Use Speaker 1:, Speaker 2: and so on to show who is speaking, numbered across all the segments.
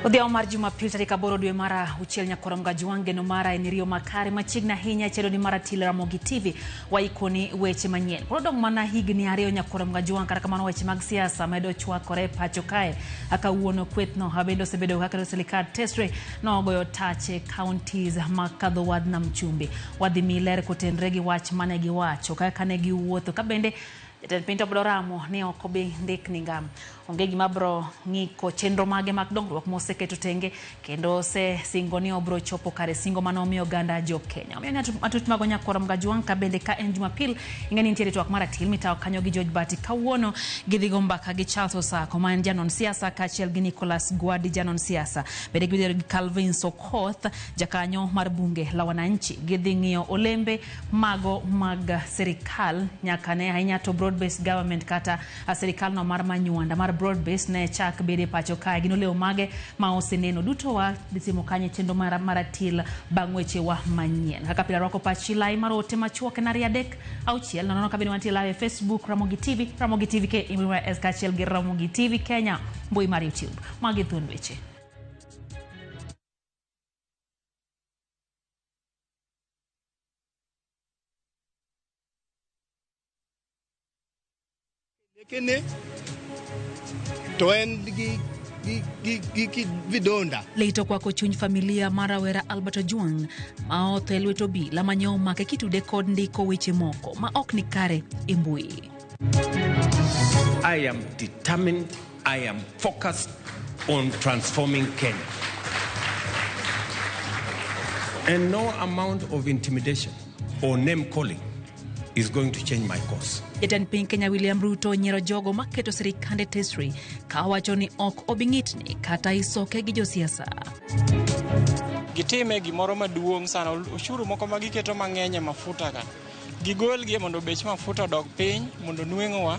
Speaker 1: Odhiambo mar Jumapil tarik 8 dwe mar auchiel nyakwar Mgajwang' geno mara en riyo makare machiegni ahinya chelo ni mar Atile Ramogi TV waikoni weche manyien. Pod odong' mana higni 2 nyakwar Mgajwang' kata kamano weche mag siasa medo chwakore pacho kae. Kawuono kwethno bende osebedo kaka sirikal tesre nogoyo tache counties makadho wadh nam chumbi. Wadhi mi ler kotenre gi wach mane giwacho kaka ne giwuotho ka bende jatend piny to biro ramo ni ok obi ndikni ngam. Onge gima biro ng'iko chenro mage mag dongruok moseketo tenge kendo osesingo ni obiro chopo kare singo mane omiyo oganda jo Kenya. Omiyo ni matut mago nyakwar Mgajwang' ka bende ka en Jumapil ing'e ni nitiere twak mar atil mitawo kanyo gi George Bati. Kawuono gidhi go mbaka gi Charles Osako ma en janon siasa kaachiel gi Nicholas Gwadi janon siasa. Bende gidhi gi Calvin Sokoth jakanyo mar bunge la wananchi. Gidhi ng'iyo olembe mago mag sirikal nyaka ne ahinya to broad based government kata sirikal no mar manywanda mar broad based ne chak bede pacho kae. Gin olemo mage ma oseneno duto wa dhi timo kanyo e chenro mar atil bang' weche wa manyien. Kaka pile rwako pachi lai mar ote machuok en 2 3 6 nono ka bende wantie live e Facebook Ramogi TV, Ramogi TV KMS kaachiel gi Ramogi TV Kenya mbui mar YouTube. Magi thuond weche.
Speaker 2: Kene to en gi vidonda.
Speaker 1: Lito kwako chuny familia mar rawera Albert Ojwang ma otho e lwet obila ma nyo omake kitude kod ndiko weche moko ma ok ni kare e mbui.
Speaker 3: I am determined, I am focused on transforming Kenya. And no amount of intimidation or name calling is going to change my course.
Speaker 1: Jatend piny Kenya William Ruto onyiero jogo maketo sirikande tesri ka owacho ni ok obi ng'itni kata isoke gi josiasa.
Speaker 4: Gitime gimoro maduong' sana, ushuru moko ma giketo mang'eny e mafuta ka. Gigolgi mondo bech mafuta odog piny mondo nweng'owa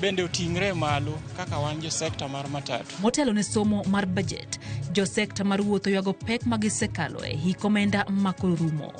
Speaker 4: bende oting're malo kaka wan jo sekta mar matatu.
Speaker 1: Motelo ne somo mar budget, jo sekta mar wuoth oywago pek ma gisekalo e hik omenda ma koro rumo.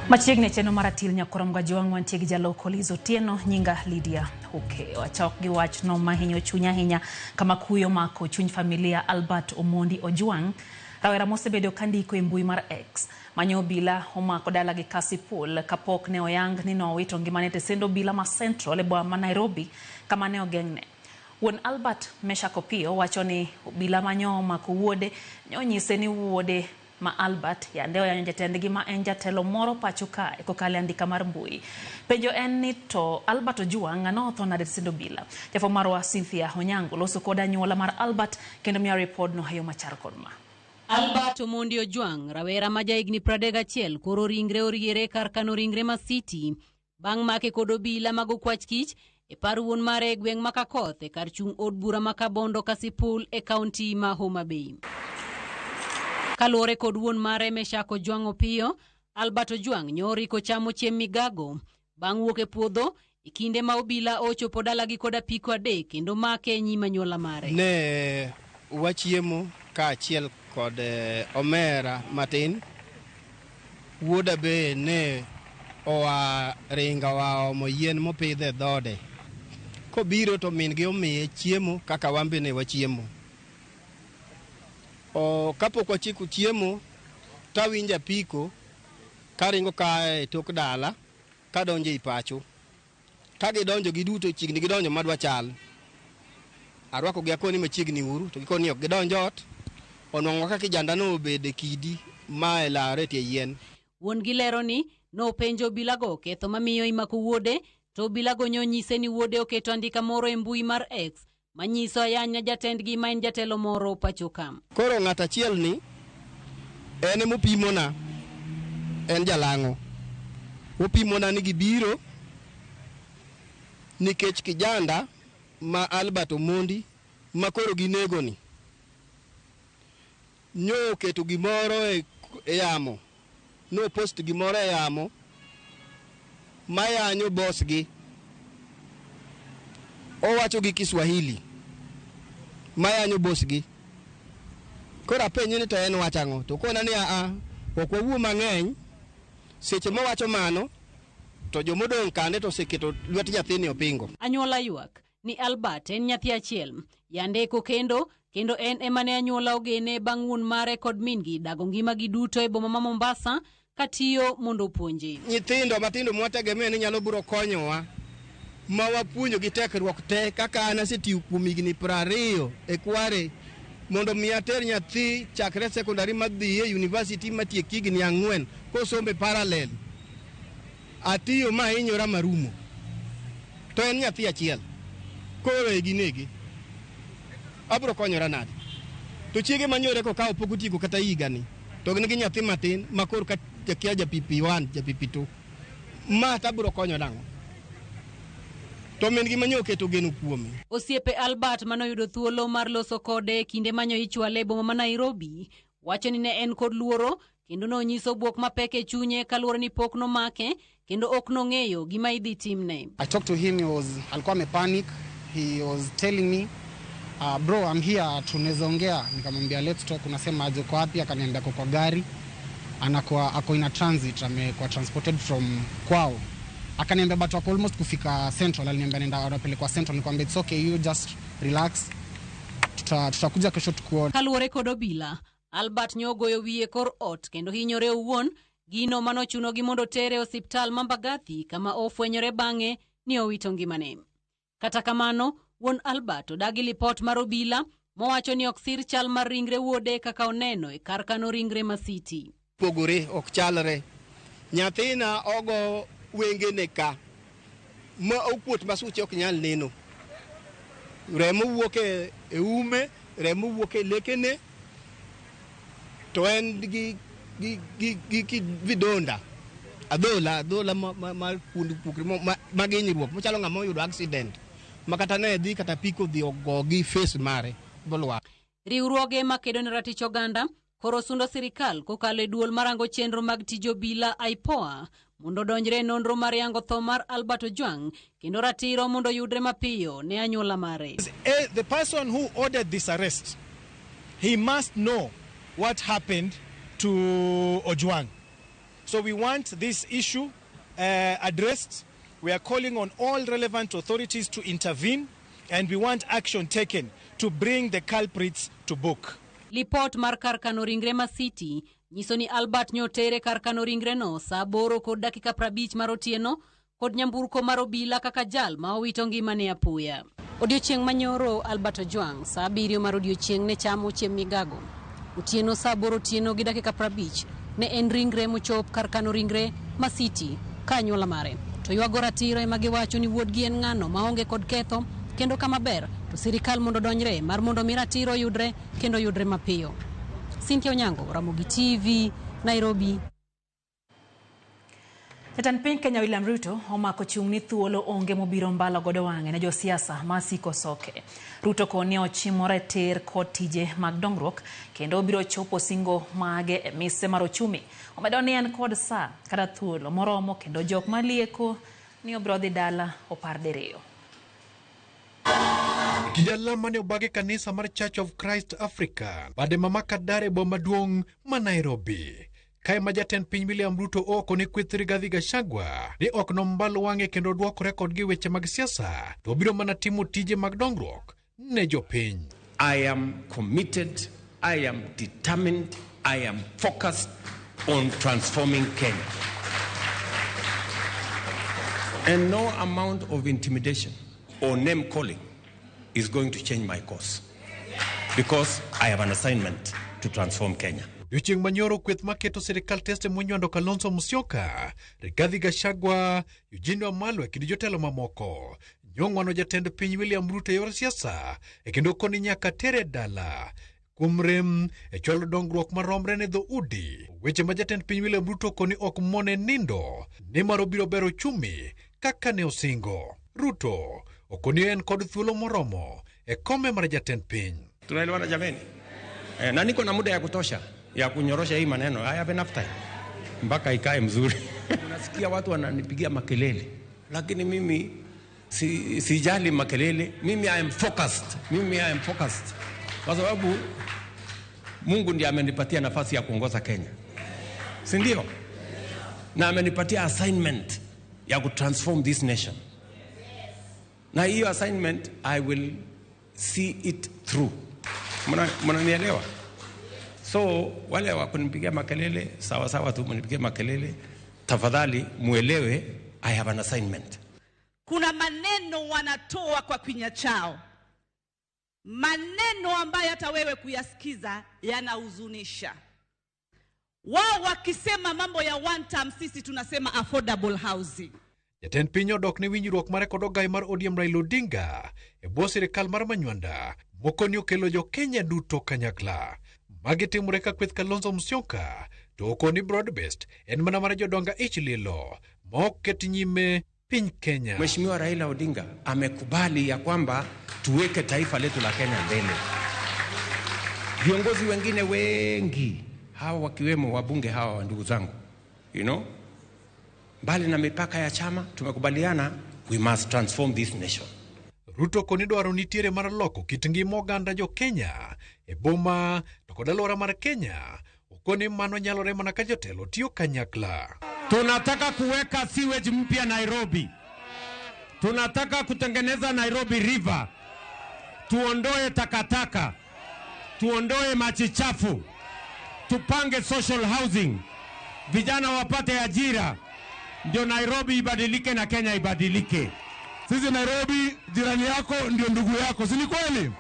Speaker 1: Machiegni e chenro mar atil nyakwar Mgajwang' wantie gi jaloko Liz Otieno, nyinga Lydia Okeyo. Achak gi wachno mahinyo chuny ahinya kama kuyo mako chuny familia Albert Omondi Ojwang', rawera mosebedo ka ndiko e mbui mar X manyo obila omako dala gi Kasipul kapok ne oyang ni nowito ngimane e tesend obila ma Central e boma ma Nairobi kama ne ogeng'ne. Wuon Albert Meshack Opiyo wacho ni obila manyo omako wuode nyonyise ni wuode ma Albert yande oyanyo jatendgi ma en jatelo moro pacho kae kokalo e andika mar mbui. Penjo en ni to Albert Ojwang' ng'ano otho nade tesend obila? Jafwambo marwa Cynthia Onyango loso kod anyuola mar Albert kendo miyo ripodno e yo machar kod ma.
Speaker 5: Albert Omondi Ojwang', rawera ma jahigni 31, koro ringre oriere kar kano ringre ma City bang' make kod obila mag okwach kich e par wuon mare e gweng' ma Kakoth e kar chung' od bura ma Kabondo Kasipul e kaunti ma Homa Bay. Kaluwore kod wuon mare Meshack Ojwang' Opiyo, Albert Ojwang' nyori kochamo chiemb migago bang' wuok e puodho e kinde ma obila ochopo dalagi kod apiko 3 kendo make e nyim anyuola mare.
Speaker 2: Ne wachiemo kaachiel kod omera matin, wuoda be ne oa ringo oa omo yien mopidh e dhode. Kobiro to min gi omiye chiemo kaka wan be ne wachiemo. Kapok wachiko chiemo tawinjo apiko karingo kae e tok dala kadonjo ei pacho. Ka gidonjo giduto chiegni gidonjo madwa chal. Arwako gi akoni machiegni uru to gikoni ok gidonj ot. Onwang'o ka kijanda no obedo e kidi ma e lare e tie yien.
Speaker 5: Wuon gi lero ni nopenjo obilago ketho mamiyo imako wuode, to obilago nyonyise ni wuode oketo andika moro e mbui mar X manyiso ayanya jatendgi ma en jatelo moro pacho ka.
Speaker 2: Koro ng'at achiel ni en emopimona, en jalang'o. Opimona ni gibiro nikech kijanda ma Albert Omondi ma koro ginego ni nyo oketo gimoro e yamo, no post gimoro e yamo mayanyo boss gi. Owacho gi Kiswahili. Mayanyo bosgi. Koro apenje ni to en wach ang'o? To kona ni aa, ok wawuo mang'eny. Seche mowacho mano, to jomodong' kande to oseketo lwet nyathini opingo.
Speaker 5: Anyuola ywak ni Albert en nyathi achiel, yande kendo kendo en ema ne anyuola ogene bang' wuon mare kod min-gi dago ngimagi duto e boma ma Mombasa katiyo mondo opuonje.
Speaker 2: Nyithindo matindo mwategemea ni nyalo biro konyowa ma wapuonjo gi tekruok te kaka an asetiyo kuom higni 20 e kware mondo mi ater nyathi chakre sekondari madhi e university matiek higni 4 kosombe parallel. Atiyo ma hinyora marumo. To en nyathi achiel. Koro e ginege. Abro konyora nade? To chiege manyore kokawo pok otieko kata higani. To gin gi nyathi matin ma koro ka kia ja PP1, ja PP2. Ma to abro konyo nang'o? To min gi manyo oketo geno kuome.
Speaker 5: Osiepe Albert manoyudo thuolo mar loso kode e kinde manyo ichwale e boma ma Nairobi wacho ni ne en kod luoro kendo nonyiso bwok mapek e chunye kaluwore ni pok nomake kendo ok nong'eyo gima idhi timne.
Speaker 6: I talked to him, he was alikuwa amepanic. He was telling me, bro, I'm here, tunaweza ongea. Nikamwambia let's talk, unasema aje, uko wapi? Akaniambia ako kwa gari, anakuwa ako in a transit, amekuwa transported from kwao. Akaniambia but wako almost kufika Central, aliniambia nenda anapelekwa Central. Nikamwambia it's okay, you just relax, tutakuja kesho tukuone.
Speaker 5: Kaluwore kod obila, Albert nyogoyo wiye kor ot kendo hinyore owuon, gino manochunogi mondo tere e osiptal ma Mbagathi kama ofwenyore bang'e ni owito ngimane. Kata kamano, wuon Albert odagi lipot mar obila mowacho ni ok sir chal mar ringre wuode kaka oneno e kar kano ringre ma City.
Speaker 2: Pogore ok chalre. Nyathina ogo wengene ka ma okuot ma suche ok nyal neno. Remo wuok e ume, remo wuok e lekene, to en gi vidonda. Adhola mar kuond pukri mag hinyruok machalo ng'ama oyudo accident ma kata ne dhi kata piko dhi ogo gi face mare bolwar.
Speaker 5: Riwruoge makedo ne ratich oganda koro sundo sirikal kokalo e duol marango chenro mag tij obila IPOA mondo odonjre e nonro mar yango tho mar Albert Ojwang kendo ratiro mondo oyudre mapiyo ne anyuola mare.
Speaker 4: The person who ordered this arrest, he must know what happened to Ojwang. So we want this issue addressed. We are calling on all relevant authorities to intervene, and we want action taken to bring the culprits to book.
Speaker 5: Lipot mar kar kano ringre ma City nyiso ni Albert nyotere kar kano ringre no saa 8:50 mar otieno kod nyamburko mar obila kaka jal ma owito ngimane apoya. Odiochieng' manyoro Albert Ojwang saa 7 mar odiochieng' ne chamo chiemb migago. Otieno saa 8:50 ne en ringre mochop kar kano ringre ma City ka anyuola mare. To ywago ratiro ema giwacho ni wuodgi en ng'ano maonge kod ketho kendo kama ber to sirikal mondo odonjre mar mondo mi ratiro oyudre kendo oyudre mapiyo. Cynthia Onyango, Ramogi TV, Nairobi.
Speaker 1: Jatend piny Kenya William Ruto omako chung' ni thuolo onge mobiro mbalo godo wang'e ne josiasa ma siko soke. Ruto koni ochimore tir kod tije mag dongruok kendo obiro chopo singo mage e mise mar ochumi. Omedo ni en kod saa kata thuolo moromo kendo jok malieko ni obiro dhi dala opar diriyo.
Speaker 7: Kijala mane obage kanisa mar Church of Christ Africa bade mama Kadare boma maduong' ma Nairobi. Kae ma jatend piny William Ruto oko ne kweth Rigathi Gachagua ni ok nombal wang'e kendo dwokore kodgi weche mag siasa to obiro mana timo tije mag dongruok ne jopiny.
Speaker 3: I am committed, I am determined, I am focused on transforming Kenya. And no amount of intimidation or name calling is going to change my course, because I have an assignment to transform Kenya.
Speaker 7: Odiochieng' manyoro kweth maketo sirikal teste monywando Kalonzo Musyoka, Rigathi Gachagua, Eugene Wamalwa kendo jotelo mamoko nyong'wano jatend piny William Ruto e yor siasa e kendo koni nyaka tere dala kuom rem e chwalo dongruok maromre ne dhoudi. Weche ma jatend piny William Ruto koni ok mone nindo nimar obiro bero ochumi kaka ne osingo. Ruto okoni en kod thuolo moromo e kome mar jatend piny.
Speaker 3: Tunaelewana jameni? Na niko na muda ya kutosha ya kunyorosha hii maneno. I have enough time mpaka ikae mzuri. Unasikia watu wananipigia makelele, lakini mimi Sijali makelele, mimi I am focused. Mimi I am focused. Kwa sababu Mungu ndiye amenipatia nafasi ya kuongoza Kenya. Si ndio? Na amenipatia assignment ya kutransform this nation. Na hiyo assignment I will see it through. Mnanielewa? So wale wa kunipigia makelele, sawa sawa tu mnipigie makelele. Tafadhali muelewe I have an assignment.
Speaker 8: Kuna maneno wanatoa kwa kinywa chao, maneno ambayo hata wewe kuyasikiza yanahuzunisha. Wao wakisema mambo ya one term, sisi tunasema affordable housing.
Speaker 7: Jatend piny odok ne winjruok mare kod ogai mar ODM Raila Odinga e bwo sirikal mar Manywanda mokoni okelo jo Kenya duto kanyakla. Magi timore ka kweth Kalonzo Musyoka to okoni broad based en mana mar jodonga ich lilo ma ok ket nyime piny Kenya.
Speaker 3: Mheshimiwa Raila Odinga amekubali ya kwamba tuweke taifa letu la Kenya mbele. Viongozi wengine wengi hawa wakiwemo wabunge hawa wa ndugu zangu, you know, mbali na mipaka ya chama tumekubaliana we must transform this nation.
Speaker 7: Ruto koni dwaro nitiere mar loko kit ngima oganda jo Kenya e boma to kod alwora mar Kenya. Okoni mano nyalore mana ka jotelo tiyo kanyakla.
Speaker 3: Tunataka kuweka sewage mpya Nairobi. Tunataka kutengeneza Nairobi River. Tuondoe takataka. Tuondoe maji chafu. Tupange social housing. Vijana wapate ajira. Ndio Nairobi ibadilike na Kenya ibadilike.
Speaker 9: Sisi Nairobi, jirani yako ndio ndugu yako, si ni kweli?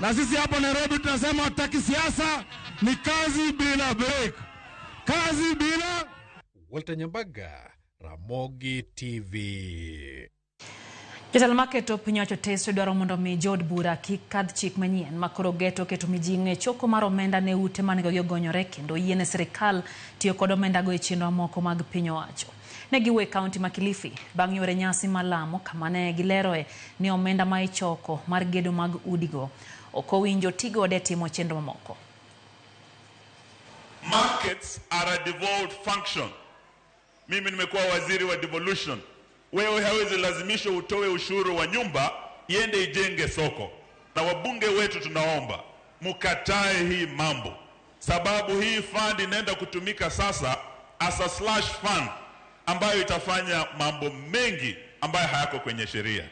Speaker 9: Na sisi hapo Nairobi tunasema hatutaki siasa, ni kazi bila break. Kazi bila.
Speaker 7: Walter Nyambaga, Ramogi TV.
Speaker 1: Jotelo maketo piny owacho teso dwaro mondo mi jood bura kik kadh chik manyien ma koro geto keto mijing'o e choko mar omenda ne ute manegogi ogonyore kendo yiene sirikal tiyo kod omendago e chenro moko mag piny owacho. Ne giwuok e kaunti ma Kilifi bang' yore nyasi mar lamo kama ne gileroe ni omenda ma ichoko mar gedo mag udigo ok owinjo tigode e timo chenro mamoko.
Speaker 10: Markets are a devolved function. Mimi nimekuwa waziri wa devolution. Wewe hawezi lazimisha utoe ushuru wa nyumba iende ijenge soko. Na wabunge wetu tunaomba mukatae hii mambo, sababu hii fund inaenda kutumika sasa as a slash fund ambayo itafanya mambo mengi ambayo hayako kwenye sheria.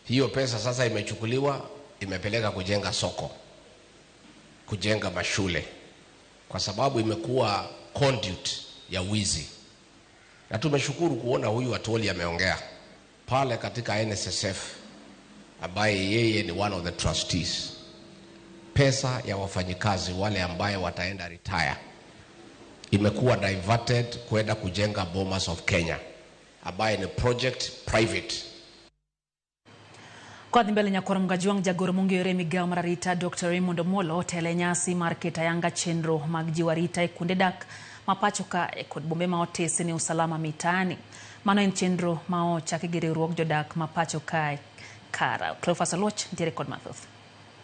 Speaker 11: Hiyo pesa sasa imechukuliwa imepeleka kujenga soko, kujenga mashule, kwa sababu imekuwa conduit ya wizi. Na tumeshukuru kuona huyu Atwoli ameongea pale katika NSSF, ambaye yeye ni one of the trustees. Pesa ya wafanyikazi wale ambaye wataenda retire imekuwa diverted kwenda kujenga Bomas of Kenya, ambaye ni project private.
Speaker 1: Kwa mbele nyakwar Mgajuang jagoro mong'ere migawo mar arita Dr. Raymond Omolo otelo e nyasi mar keto ayanga chenro mag jiwo arita e kuonde dak ma pacho kae kod bombe ma otesi ni usalama mitaani. Mano en chenro ma ochaki gi riwruog jodak ma pacho kae Kara. Cleophas Oluoch nitiere kod mathoth.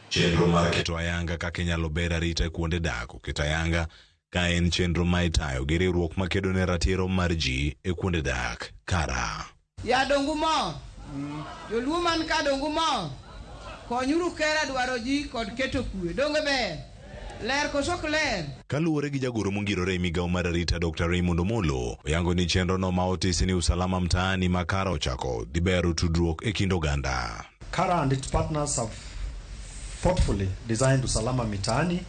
Speaker 12: Chenro mar keto ayanga kaka inyalo ber arita e kuonde dak oketo ayanga ka en chenro ma itayo gi riwruok makedo ne ratiro mar ji e kuonde dak Kara.
Speaker 13: Ya dongu mor. Joluo man ka dongu mor. Konyuru kera dwaro ji kod keto kwe. Donge ber? Ler koso ok ler?
Speaker 12: Kaluwore gi jagoro mongirore e migawo mar arita Dr. Raymond Omolo, oyango ni chenro no ma otisi ni usalama mtaani ma Kara ochako dhi bero tudruok e kind oganda.
Speaker 14: Kara and its partners have thoughtfully designed Usalama Mitaani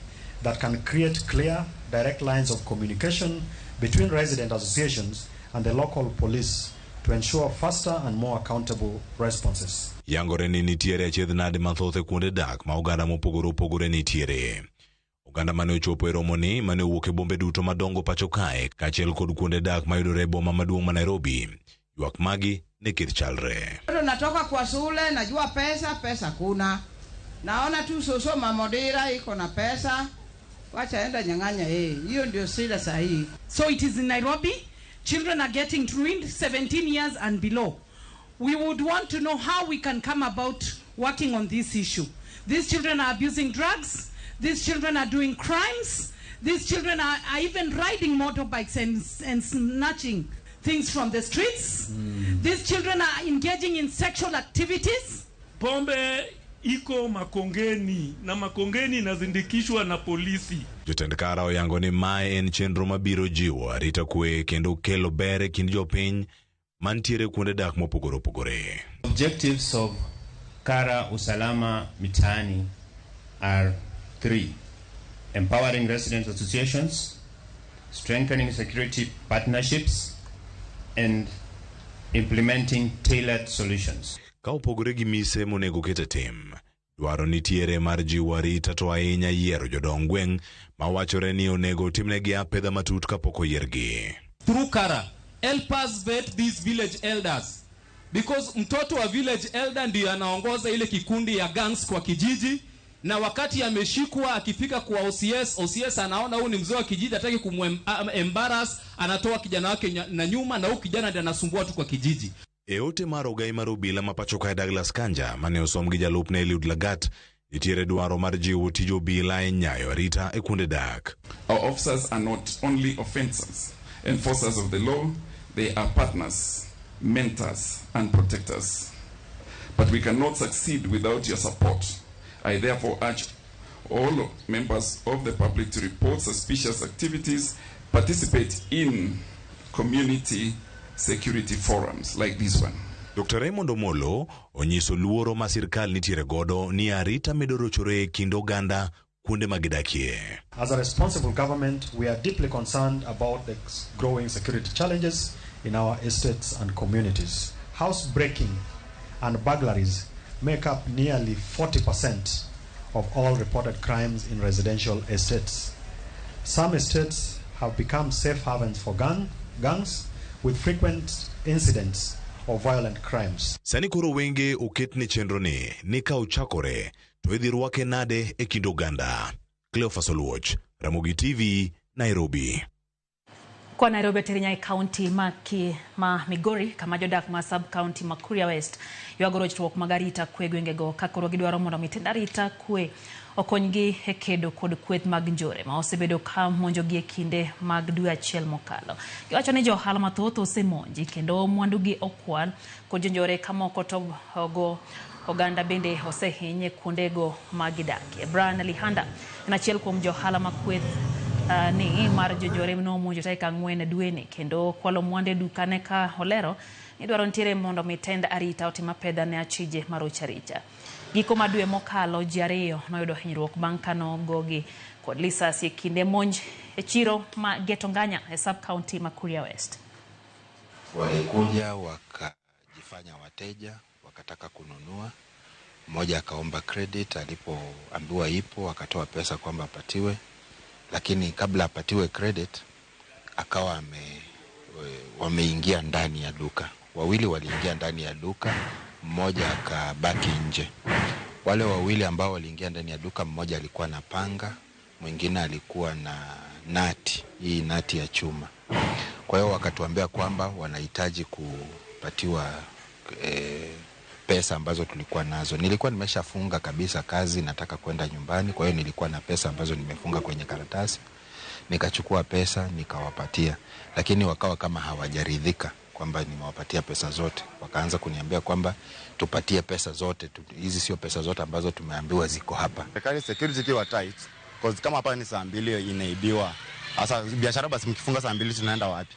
Speaker 14: that can create clear, direct lines of communication between resident associations and the local police to ensure faster and more accountable responses.
Speaker 12: Yangore ni nitiere achiedh nade mathoth e kuonde dak ma oganda mopogore opogore nitiere. Oganda mane ochopo e romoni mane owuok e bombe duto madongo pacho kae kaachiel kod kuonde dak mayudore e boma maduong' ma Nairobi. Ywak magi ne ket chalre.
Speaker 13: Natoka kwa shule, najua pesa, pesa kuna. Naona tu soso Mama Odira iko na pesa, wacha enda nyang'anya yeye. Hiyo ndio shida sahihi.
Speaker 8: So it is in Nairobi. Children are getting ruined, 17 years and below. We would want to know how we can come about working on this issue. These children are abusing drugs. These children are doing crimes. These children are even riding motorbikes and snatching things from the streets. These children are engaging in sexual activities.
Speaker 15: Pombe iko Makongeni na Makongeni inazindikishwa na polisi.
Speaker 12: Jotend Kara oyango ni mae en chenro mabiro jiwo arita kwe kendo kelo ber e kind jopiny mantiere kuonde dak mopogore opogore.
Speaker 16: Objectives of Kara Usalama Mitaani are three: empowering resident associations, strengthening security partnerships, and implementing tailored solutions.
Speaker 12: Ka opogore gi mise monego ket e tim, dwaro nitiere mar jiwo arita to ahinya yiero jodong gweng' ma wachore ni onego timnegi apedha matut kapok oyiergi.
Speaker 17: Through Kara, help us vet these village elders because mtoto wa village elder ndiyo anaongoza ile kikundi ya gangs kwa kijiji, na wakati ameshikwa akifika kwa OCS, OCS anaona huyu ni mzee wa kijiji, hataki kumembarrass, anatoa kijana wake na nyuma, na huyu kijana ndiye anasumbua tu kwa kijiji.
Speaker 12: E ote mar ogai mar obila ma pacho kae Douglas Kanja mane osom gi jalupne Eliud Lagat, nitiere dwaro mar jiwo tij obila e nyayo arita e kuonde dak.
Speaker 18: Our officers are not only offenders, enforcers of the law, they are partners, mentors, and protectors. But we cannot succeed without your support. I therefore urge all members of the public to report suspicious activities, participate in community security forums like this one.
Speaker 12: Dr. Raymond Omolo onyiso luoro ma sirkal nitiere godo ni arita medo rochore e kind oganda kuonde ma gidakie.
Speaker 14: As a responsible government, we are deeply concerned about the growing security challenges in our estates and communities. Housebreaking and burglaries make up nearly 40% of all reported crimes in residential estates. Some estates have become safe havens for gangs with frequent incidents of violent crimes.
Speaker 12: Sani koro wenge oket ne chenro ni ni ka ochakore to idhi rwake nade e kind oganda. Cleophas Oluoch, Ramogi TV, Nairobi.
Speaker 1: Kwa Nairobi aterinya e kaunti ma Migori kama jodak ma sub county ma Kuria West ywago rochruok mag arita kwe gwengego ka koro gidwaro mondo mi tend arita kwe okonygi e kedo kod kweth mag njore ma osebedo ka monjogi e kinde mag dwe achiel mokalo. Giwacho ni johala mathoth osemonji kendo mwandugi okwal kod jonjore ka moko to ogo oganda bende osehiny e kuondego ma gidakie. Brian Lihanda en achiel kuom johala ma kweth ni mar jonjore nomonjo tarik 4 dweni kendo kwalo mwandu e dukane ka olero ni dwaro nitiere mondo mi tend arita otim apedha ne achije maroch arita. Giko ma dwe mokalo ji 2 noyudo hinyruok bang' ka nogogi kod lisasi e kinde monj e chiro ma Getonganya e sub county ma Kuria West.
Speaker 19: Walikuja wakajifanya wateja, wakataka kununua. Mmoja akaomba credit, alipoambiwa ipo akatoa pesa kwamba apatiwe, lakini kabla apatiwe credit akawa wameingia ndani ya duka. Wawili waliingia ndani ya duka, mmoja akabaki nje. Wale wawili ambao waliingia ndani ya duka, mmoja alikuwa na panga, mwingine alikuwa na nati, hii nati ya chuma. Kwa hiyo wakatuambia kwamba wanahitaji kupatiwa pesa ambazo tulikuwa nazo. Nilikuwa nimeshafunga kabisa kazi, nataka kwenda nyumbani, kwa hiyo nilikuwa na pesa ambazo nimefunga kwenye karatasi. Nikachukua pesa nikawapatia, lakini wakawa kama hawajaridhika kwamba nimewapatia pesa zote. Wakaanza kuniambia kwamba tupatie pesa zote, hizi sio pesa zote ambazo tumeambiwa ziko hapa.
Speaker 20: Serikali security ikiwa tight, cause kama hapa ni saa 2 inaibiwa. Sasa biashara basi mkifunga saa 2 tunaenda wapi?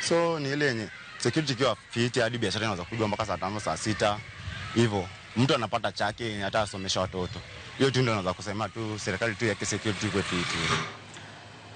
Speaker 20: So ni ile yenye security ikiwa fit hadi biashara inaweza kupigwa mpaka saa 5, saa 6 hivyo. Mtu anapata chake hata asomesha watoto. Hiyo tu ndio naweza kusema tu serikali tu yake security kwa fit.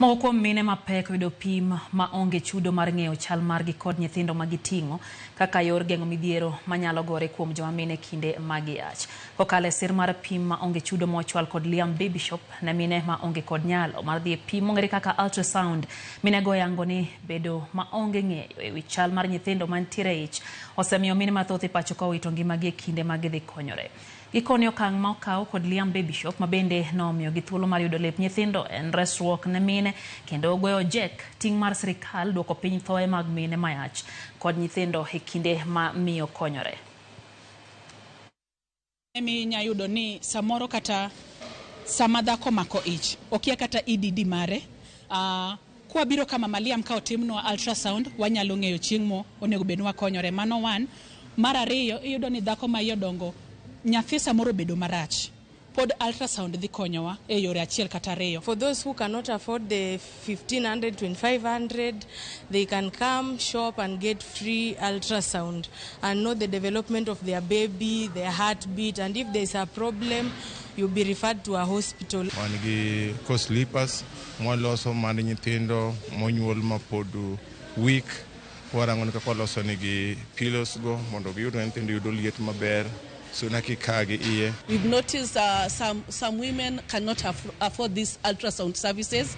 Speaker 1: Moko kuom mine mapek oyudo pim ma onge chudo mar ng'eyo chal margi kod nyithindo ma giting'o kaka yor geng'o midhiero manyalo gore kuom joma mine kinde mag yach. Kokalo e sir mar pim ma onge chudo mochwal kod Liam Baby Shop ne mine ma onge kod nyalo mar dhi e pim mong'ere kaka ultrasound, mine go yango ni bedo ma onge ng'eyo ewi chal mar nyithindo mantiere e ich osemiyo mine mathoth e pacho ka owito ngimagi e kinde ma gidhi konyore. Gikone okang' ma okaw kod Liam Baby Shop ma bende nomiyogi thuolo mar yudo lep nyithindo en resruok ne mine kendo goyo jek ting' mar sirikal duoko piny thoe mag mine mayach kod nyithindo e kinde ma miyo konyore.
Speaker 21: Emi yudo ni samoro kata sama dhako mako ich okia kata EDD mare, Kwabiro ka Mama Liam ka otimnwa ultrasound, wanyalo ng'eyo chieng' mo onego bed ni wakonyore. Mano one. Mar ariyo, iyudo ni dhako ma iye odongo, nyathi samoro obedo marach. Pod ultrasound dhi konyowa e yore achiel kata ariyo.
Speaker 6: For those who cannot afford the 1500, 2500, they can come shop and get free ultrasound and know the development of their baby, their heartbeat, and if there's a problem, you'll be referred to a hospital.
Speaker 22: Wan gi co-sleepers mwaloso mar nyithindo monyuol mapod weak warango ni kaka waloso nigi pillows go mondo giyud nyithindo yudo liet maber suna kik gi iye.
Speaker 23: We've noticed some women cannot afford these ultrasound services,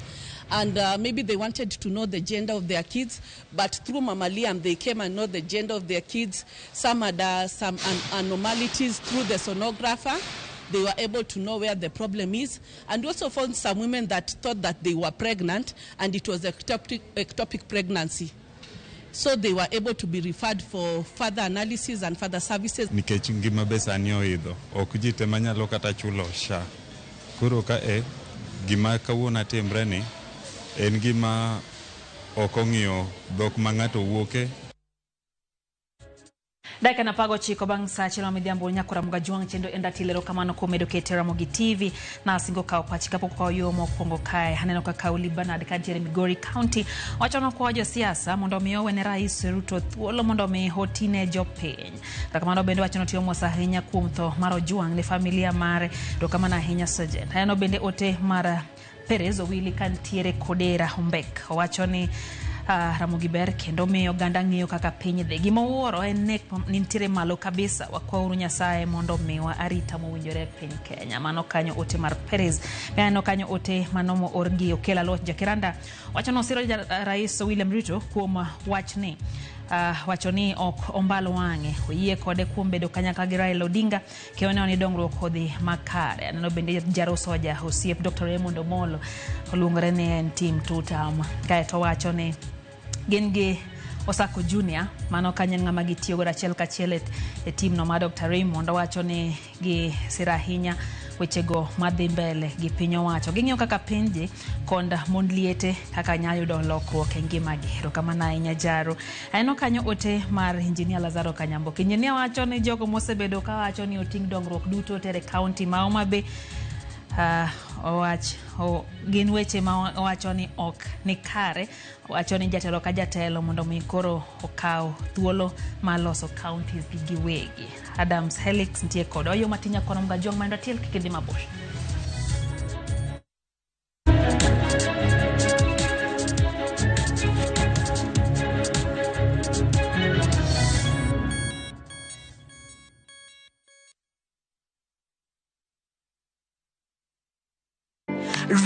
Speaker 23: and maybe they wanted to know the gender of their kids, but through Mama Liam they came and know the gender of their kids. Some had some anomalies through the sonographer. They were able to know where the problem is, and we also found some women that thought that they were pregnant, and it was ectopic pregnancy. So they were able to be referred for further analysis and further services.
Speaker 24: Nikech ngima be sani oidho, ok ji te manyalo kata chulo SHA. Koro ka e gima kawuono timre ni en gima ok ong'iyo dhok ma ng'ato wuoke.
Speaker 1: Dakika na pago chiko bang' saa achiel ma midhiambo nyakora Mgajwang' chendo enda tilero kamano kuom medo kete Ramogi TV na singo kawo pachi kapok okawo yo mokwongo kae. Aneno ka Kauli Bernard kantiere Migori County wacho nokwayo josiasa mondo omi owene Rais Ruto thuolo mondo omi otine jopiny. Kata kamano bende wacho notiyo mos ahinya kuom tho mar Ojwang' ne familia mare. Erokamano ahinya Sergeant. Aneno bende ote mar Perez Owili kantiere Kodera Ombek owacho ni Ramogi ber kendo miyo oganda ng'eyo kaka piny dhi. Gima wuoro en nek nitiere malo kabisa. Wakwauru Nyasaye mondo omiwa arita mowinjore e piny Kenya. Mano kanyo ote mar Perez. Aneno kanyo ote mano moor gi Okela Loch Jakiranda. Wacho ni osiro Rais William Ruto kuom wachni. Wacho ni ok ombal wang'e. Oyie kode kuom bedo kanyakla gi Raila Odinga kendo oneno ni dongruok odhi makare. Aneno bende Jarosoja osiep Dr. Raymond Omolo oluongore ni en team tutam. Kaeto wacho ni gin gi Osako Junior, mano kanyo ng'ama gitiyo godo achiel kachiel e team no mar Dr. Raymond. Owacho ni gisiro ahinya wechego madhi mbele gi piny owacho. Ging'iyo kaka piny dhi kod mond liete kaka nyalo yudo lokruok e ngimagi. Erokamano ahinya Jaro. Aneno kanyo ote mar Engineer Lazaro Kanyamboka. Engineer wacho ni jogo mosebedo kawacho ni oting' dongruok duto tere county ma Homa Bay gin weche ma owacho ni ok ni kare. Owacho ni jatelo ka jatelo mondo mi koro okaw thuolo mar loso counties gi giwegi. Adams Helix nitie kod oyo matinya kono Mgajwang' mondo atiel kik idhi mabor.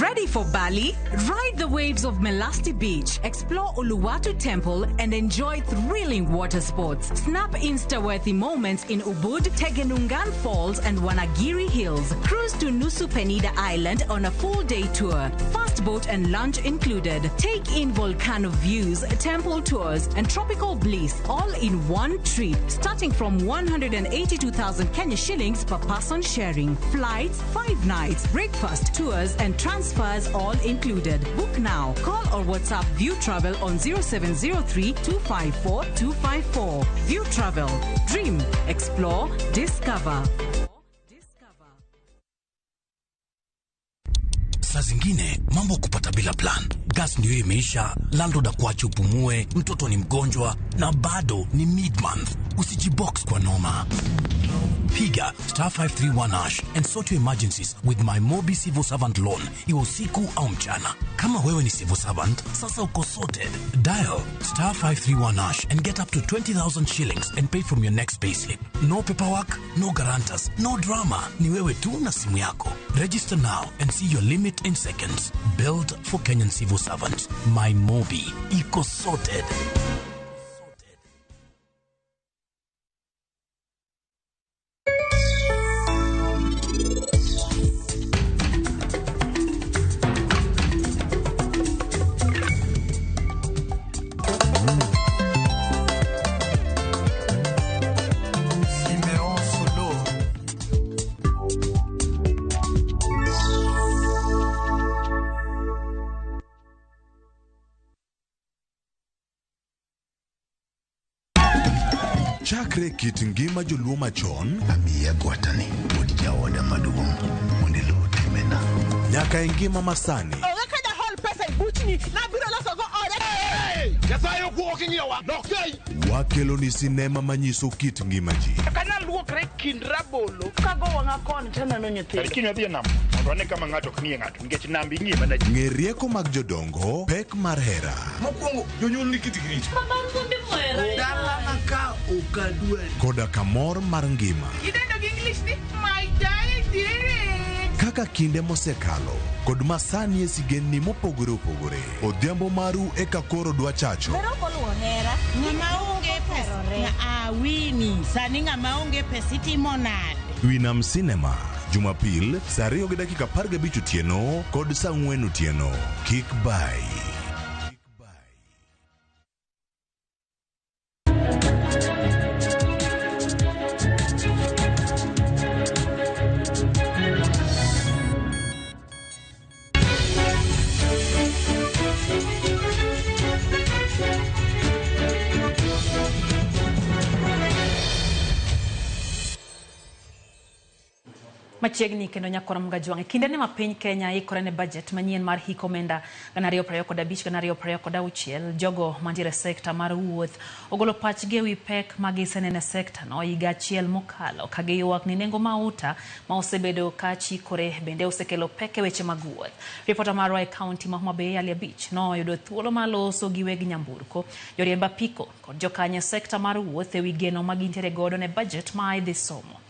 Speaker 25: Ready for Bali? Ride the waves of Melasti Beach, explore Uluwatu Temple, and enjoy thrilling water sports. Snap Insta-worthy moments in Ubud, Tegenungan Falls, and Wanagiri Hills. Cruise to Nusa Penida Island on a full-day tour. Fast boat and lunch included. Take in volcano views, temple tours, and tropical bliss all in one trip, starting from 182,000 Kenya shillings per person sharing. Flights, 5 nights, breakfast, tours, and transfers all included. Book now. Call or WhatsApp View Travel on 0703 254 254. View Travel. Dream, explore, discover.
Speaker 26: Saa zingine mambo kupata bila plan. Gas ndio imeisha, landlord akuache upumue, mtoto ni mgonjwa na bado ni mid-month. Usijibox kwa noma. Piga star 531 hash and sort your emergencies with my Mobi Civil Servant Loan, iwe usiku au mchana. Kama wewe ni civil servant, sasa uko sorted. Dial star 531 hash and get up to 20,000 shillings and pay from your next payslip. No paperwork, no guarantors, no drama. Ni wewe tu na simu yako. Register now and see your limit in seconds. Built for Kenyan civil servants. My Mobi. Iko sorted.
Speaker 12: Chakre kit ngima joluo machon
Speaker 26: Amiya gwatani wuod jaoda maduong' mondo iluw timbena.
Speaker 12: Nyaka e ngima masani.
Speaker 2: Onge ka dahol pesa e buchni nabiro losogo oda.
Speaker 3: Nyasaye okuo king'iyowa nokei.
Speaker 12: Wakelo ni sinema manyiso kit ngima ji.
Speaker 2: Kana luokre kind rabolo kago wang'a koni taneno nyithindo.
Speaker 3: Kiny wadhi e nam mondo wane kama ng'ato ok ng'iye ng'ato nikech nam ing'iye mana ji.
Speaker 12: Ng'e rieko mag jodongo, pek mar hera.
Speaker 3: Mokwongo jonyuol ni kitgi richo.
Speaker 2: Dalana ka ok adwari.
Speaker 12: Koda kamor mar ngima.
Speaker 2: Idendo gi English ni my daddy.
Speaker 12: Kaka kinde mosekalo kod masani e sigendni mopogore opogore. Odhiambo maru eka koro dwa chacho.
Speaker 4: Ng'ama onge pesa awini sani ng'ama onge pesa itimo nade?
Speaker 12: Winam Cinema, Jumapil, saa 2:15 otieno kod saa 4 otieno. Kik bai.
Speaker 1: Machiegni kendo nyakora Mgajwang'. E kinde ni ma piny Kenya ikore ne budget manyien mar hik omenda 2025 2026, jogo mantiere e sekta mar wuoth ogolo pachgi ewi pek ma giseneno e sekta no higa achiel mokalo ka giywak ni nengo mauta ma osebedo ka chikore bende osekelo pek e weche mag wuoth. Ripota marwa e kaunti ma Homa Bay Ali Abich noyudo thuolo mar loso gi weg nyamburko, joriemb apiko kod jokanyo e sekta mar wuoth ewi geno ma gintiere godo ne budget ma idhi somo.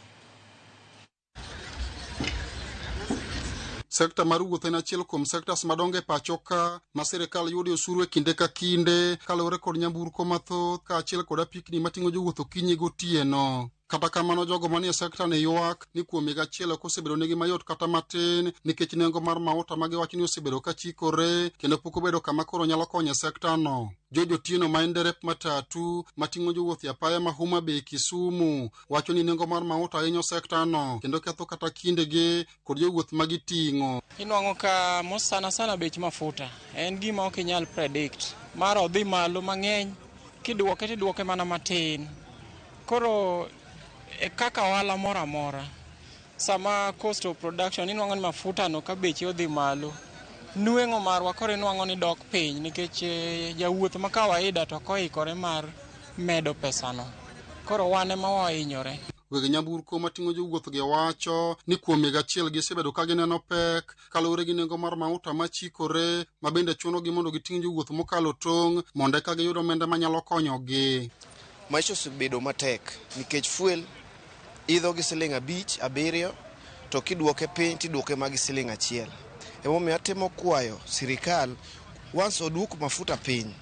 Speaker 5: Sekta mar wuoth en achiel kuom sektas madongo e pacho ka ma sirikal yude osuru e kinde ka kinde kaluwore kod nyamburko mathoth kaachiel kod apikni mating'o jowuoth okinyi gotieno. Kata kamano jogo manie sekta ni ywak ni kuom higa achiel ok osebedo negi mayot kata matin nikech nengo mar mauta ma giwacho ni osebedo ka chikore kendo pok obedo kama koro nyalo konyo e sekta no. George Otieno ma en derep matatu mating'o jowuoth e apaya ma Homa Bay Kisumu wacho ni nengo mar mauta hinyo sekta no kendo ketho kata kindegi kod jowuoth ma giting'o.
Speaker 7: Inwang'o ka mos sana sana bech mafuta en gima ok inyal predict. Mara odhi malo mang'eny, kiduoke tiduoke mana matin. Koro e kaka ohala moro amora, sama cost of production inwang'o ni mafuta no ka beche odhi malo, nweng'o marwa koro inwang'o ni dok piny nikech jawuoth ma kawaida to ok oikore mar medo pesano. Koro wan ema wahinyore.
Speaker 5: Weg nyamburko mating'o jowuoth gi wacho ni kuom higa achiel gisebedo ka gineno pek kaluwore gi nengo mar mauta machikore ma bende chunogi mondo giting' jowuoth mokalo tong' mondo eka giyud omenda manyalo konyogi.
Speaker 9: Maisha osebedo matek nikech fuel idho gi siling 5, 7 to kiduoke piny tiduoke ma gi siling 1. Emomiyo atemo kwayo sirikal once oduok mafuta piny,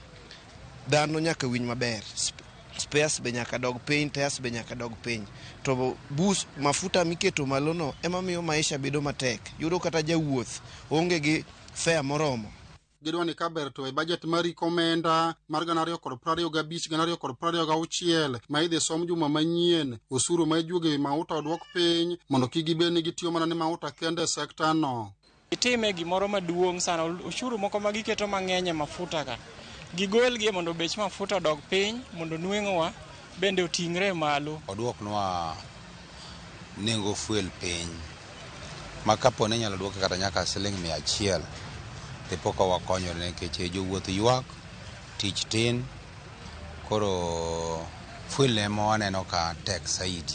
Speaker 9: dhano nyaka winj maber. Spares be nyaka dog piny, tires be nyaka dog piny. To bus mafuta miketo malo no ema miyo maisha bedo matek. Yudo kata jawuoth onge gi fare moromo.
Speaker 5: Gidwa ni kaber to e budget mar hik omenda mar 2025 2026 ma idhi som juma manyien, osuru ma ijuogo ewi mauta oduok piny mondo kik gibed ni gitiyo mana ne mauta kende e sekta no.
Speaker 7: Itime gimoro maduong' sana, ushuru moko ma giketo mang'eny e mafuta ka. Gigolgi mondo bech mafuta odog piny mondo nweng'owa bende oting're malo.
Speaker 19: Oduoknwa nengo fuel piny ma kapo ni inyalo duoke kata nyaka siling 100 dipo ka wakonyore nikech jowuoth ywak, tich tin, koro fuel ema waneno ka tek saidi